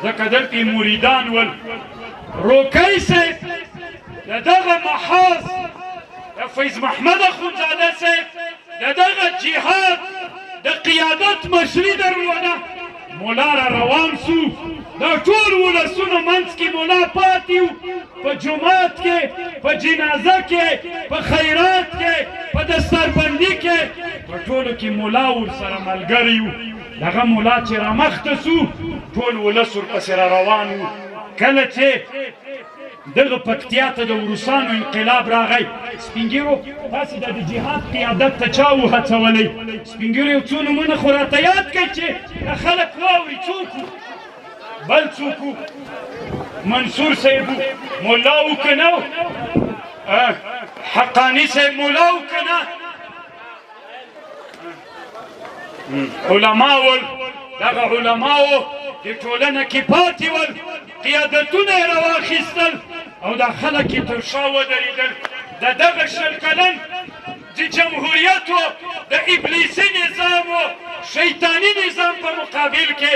[SPEAKER 1] ځکه دلته یې مریدان ول. روکۍ صاحب د دغه محاذ، د فیض محمد اخوندزاده صاحب د دغه جهاد د قیادت مشري درلوده. مولا را روان سو، دا ټول ولسونو منځ کې مولا پاتې و. په جومات کې، په جنازه کې، په خیرات کې، په دستاربندي کې، په ټولو کې مولا ورسره ملګری و. دغه مولا چې رامخته سو، ټول ولس ورپسې را روان و. کله چې دغه پکتیا ته د وروسانو انقلاب راغی، سپینګیرو، تاسې د جهاد قیادت ته چا وهڅولی؟ سپینګیرو، یو څو نومونه خو راته یاد کړئ چې خلک واوري. څوک بل څوک؟ منصور صاحب مولا و که نه؟ حقانی صاحب مولا و که نه؟ علما ول. دغه علماو د ټولنه کې پاتې ول، قیادتونه یې راواخیستل او دا خلک یې تر شا ودرېدل. د دغه 20 کلن د جمهوریت، د ابلیسي نظام، شیطاني نظام په مقابل کې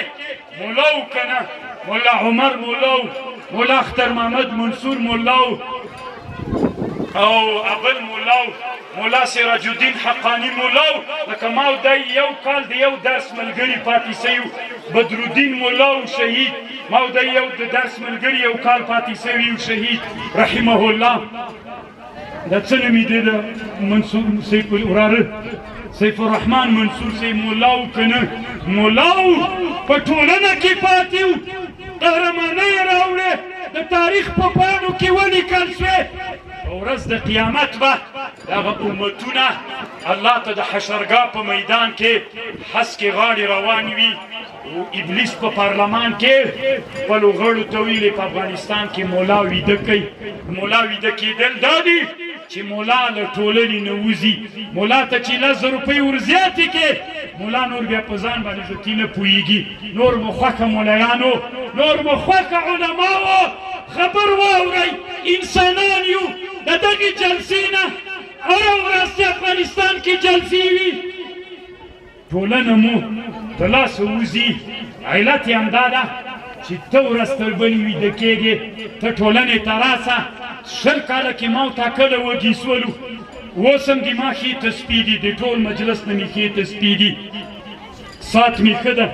[SPEAKER 1] مولا و که نه؟ مولا عمر مولا و، مولا اختر محمد منصور مولا و او ابل مولا و، مولا سراج الدین حقانی مولا و. لکه ما او دی یو کال د یو درس ملګري پاتې سوي. بدرالدین مولا و شهید. ما او دی یو د درس ملګري یو کال پاتې سوي، شهید رحمه الله. دا څه نومېدی؟ د منصور سیف وراره، سیف الرحمن منصور صاحب مولا و که نه؟ مولا و، په ټولنه کې پاتې و، قهرمانۍ یې راوړې، د تاریخ په پاڼو کې ولیکل شوې. په ورځ د قیامت به دغه امتونه الله ته د حشرګاه په میدان کې هسکې غاړې روان وي. او ابلیس په پارلمان کې خپلو غړو ته ویلي، په افغانستان کې مولا ویده کوي. مولا ویده کېدل دا دي چې مولا له ټولنې نه وځي. مولا ته چې 10,000 روپۍ ورزیاتې کې، مولا نور بیا په ځان باندې ځکې نه پوهېږي. نور مو خوښه مولایانو، نور مو خوښه علماو، خبر واورئ، انسانان یو. د دغې جلسې نه، هره ورځ چې افغانستان کې جلسې وي، ټولنه مو د لاسه وځي. علت یې همدا ده چې ته ورځ تر بلې ویده کېږې. ته ټولنې ته راسه، 20 کاله کې ما او تا کله وږي سولو؟ اوس هم د ما ښې تسپې دي، د ټول مجلس نه مې ښې تسپې دي، ساعت مې ښه ده،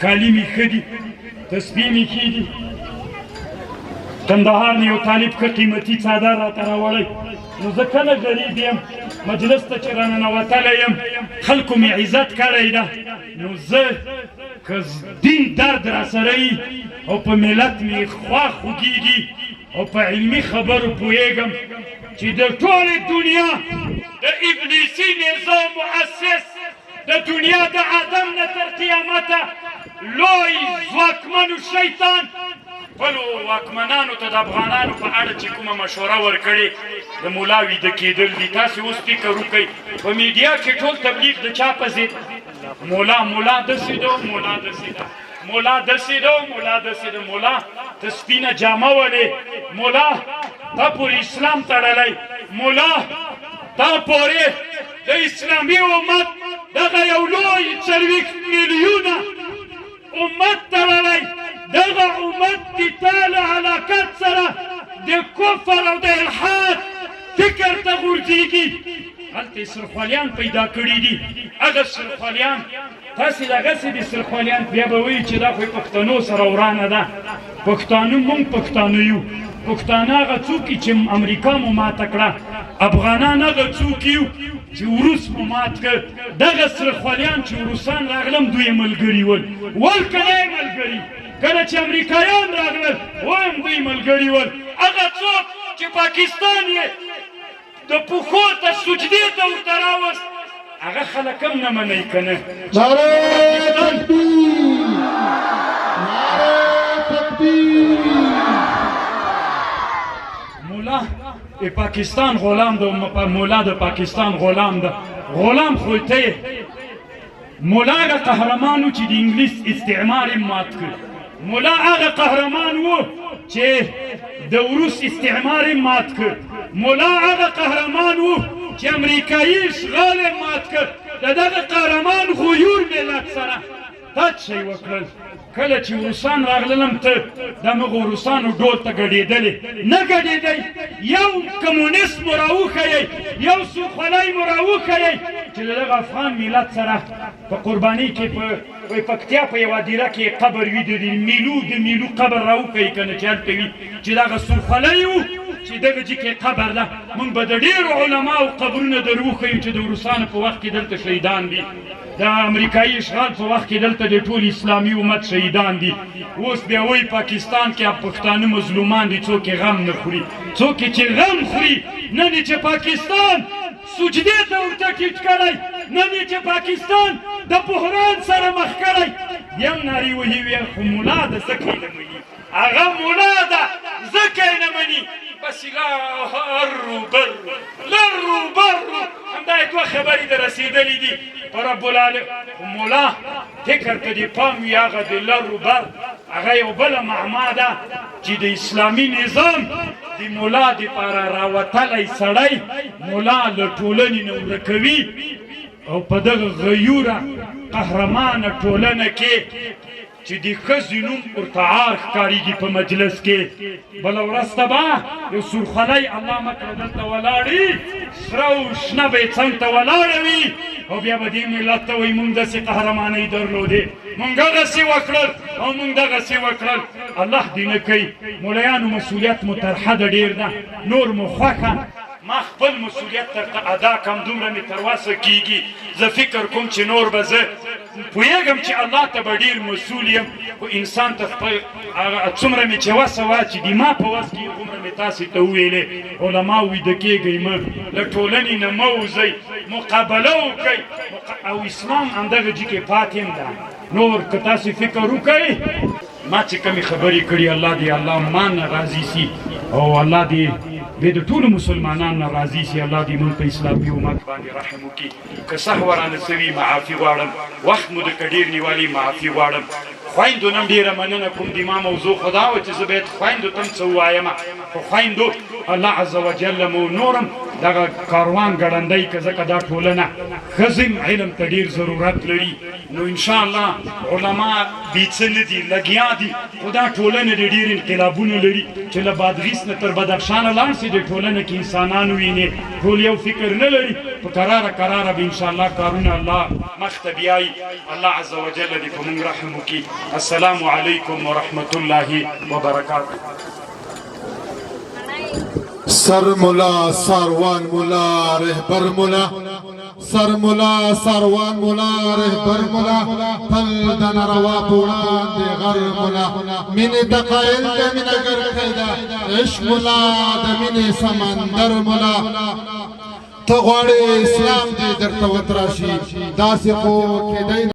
[SPEAKER 1] کالي مې ښه دي، تسبیح مې ښې دي. کندهار نه یو طالب ښه قیمتي څادر راته راوړی. نو زه کله غریب یم، مجلس ته چې راننوتلی یم، خلکو مې عزت کړی ده. نو زه که دین درد راسره وي او په ملت مې خوا خوږېږي او په علمي خبرو پوهېږم چې د ټولې دنیا د ابلیسي نظام مؤسس، د دنیا د آدم نه تر قیامته لوی ځواکمن شیطان، خپلو واکمنانو ته د افغانانو په اړه چې کومه مشوره ورکړې د مولا ویده کېدل دي. تاسې اوس فکر وکړئ، په میډیا کې ټول تبلیغ د چا په ضد؟ مولا مولا داسې ده، مولا داسې ده، مولا داسې ده، مولا داسې ده. مولا ته سپینه جامه ولې، مولا تا پورې اسلام تړلی، مولا تا پورې د اسلامي امت دغه یو لوی 40 میلیونه امت تړلی، دغه امت دې تا له هلاکت سره د کفر او د الحاد فکر ته غورځېږي. هلته یې سرخوالیان پیدا کړي دي. هغه سرخوالیان تاسې دغسې دي سرخوالیان، بیا به وایي چې دا خو یې پښتنو سره ورانه ده. پښتانه مونږ پښتانه یو، پښتانه هغه څوک چې امریکا مو ماته کړه، افغانان هغه څوک یو چې وروس مو مات کړ. دغه سرخوالیان چې وروسان راغلم دوی ملګري ول، ول که نه یې ملګري؟ کله چې امریکایان راغلل وایم دوی ملګري ول. هغه څوک چې پاکستان یې د پښو ته سجدې ته ورته راوست، هغه خلک هم نه منئ که نه؟
[SPEAKER 4] نعره تکبیر، نعره تکبیر.
[SPEAKER 1] مولا پاکستان غلام ده، مولا د پاکستان غلام ده. غلام خو ته یې. مولا هغه قهرمان و چې د انګلیس استعمار یې مات کړ. مولا هغه قهرمان و چې د روس استعمار یې مات کړ. مولا هغه قهرمان و چې امریکایي اشغال یې مات کړ. د دغه قهرمان غیور ملت سره تا څه شی وکړل؟ کله چې روسان راغلل هم ته دمغو روسانو ډول ته ګډېدلې نه ګډېدی. یو کمونیست مو راوښیئ، یو سوخولی مو راوښیئ چې د دغه افغان ملت سره په قربانۍ کې په پکتیا په یوه دیره کې قبر وي، د میلو د میلو قبر راوښیئ که نه چې هلته وي چې دغه سورخولی و چې دغه جي کې قبر ده. موږ به د ډېرو علماو قبرونه در وښیو چې د روسانو په وخت کې دلته شهیدان دي، د امریکایي اشغال په وخت کې دلته د ټول اسلامي امت شهیدان دي. اوس بیا وایي پاکستان کې پښتانه مظلومان دي، څوک یې غم نه خوري. څوک یې چې غم خوري، نن یې چې پاکستان سجدې ته ورته ټیټ کړی، نن یې چې پاکستان د بحران سره مخ کړی، بیا هم نارې وهي وي خو ملا ده ځکه یې نه مني، هغه ملا ده ځکه یې نه مني. بس لا هرو برو لرو برو، همدا یې دوه خبرې د رسېدلې دي په رب العالمین. خو مولا فکر ته دې پام وي، هغه د لر و بر هغه یو بله معما ده چې د اسلامي نظام د مولا دپاره راوتلی سړی مولا له ټولنې نه ورکوي، او په دغه غیوره قهرمانه ټولنه کې چې د ښځې نوم ورته عار ښکارېږي په مجلس کې، بله ورځ ته به یو سورخولی الله مه کړه دلته ولاړي، سره او شنه به یې څنګ ته ولاړه وي، او بیا به دې ملت ته وایي مونږ داسې قهرمانۍ درلودې، مونږ هغسې وکړل او مونږ دغسې وکړل. الله دې نه کوي مولایانو مسؤلیت مو تر حده ډېر ده، نور مو خوښه. ما خپل مسؤلیت درته ادا کم، دومره مې تر وسه کېږي. زه فکر کوم چې نور به زه پوهېږم چې الله ته به ډېر مسؤل یم، خو انسان ته خپل هغه څومره مې چې وسه وه چې د ما په وس کې هغومره مې تاسې ته وویلې. علما ویده کېږئ مه، له ټولنې نه مه وځئ، مقابله وکړئ، او اسلام همدغه جي کې پاتې هم ده. نور که تاسې فکر وکړئ، ما چې کومې خبرې کړي الله دې الله ما نه راضي سي، او الله دې به د ټولو مسلمانانو نه راضي سي. الله دې مونږ په اسلامي امت باندې رحم وکړي. که سهوه رانه څه وي معافي غواړم، وخت مو د که ډېر نیولی معافي غواړم. خویندو نن ډېره مننه کوم. د ما موضوع خو دا وه چې زه باید خویندو ته هم څه ووایم، خو خویندو الله عز وجل مو نورم دغه کاروان ګړندی که، ځکه دا ټولنه ښځې علم ته ډېر ضرورت لري. نو ان شاء الله علما بې څه نه دي، لګیا دي، خو دا ټولنه دې ډېر انقلابونه لري چې له بادغیس نه تر بدخشانه لاړ سي، دې ټولنه کې انسانان وینې ټول یو فکر نه لري. په کراره کراره به ان شاء الله کارونه الله مخته بیایي. الله عز وجل دې په موږ رحم وکړي. السلام علیکم ورحمت الله وبرکاته.
[SPEAKER 4] سر مولا ساروان مولا رهبر مولا، سر مولا ساروان مولا رهبر مولا، تل د ناروا په وړاندې غر مولا، مینې ته قایل د مینه ګر کیده، عشق مولا د مینې سمندر مولا، ته غواړې اسلام دې درته وتراشي، داسې خو کېدی.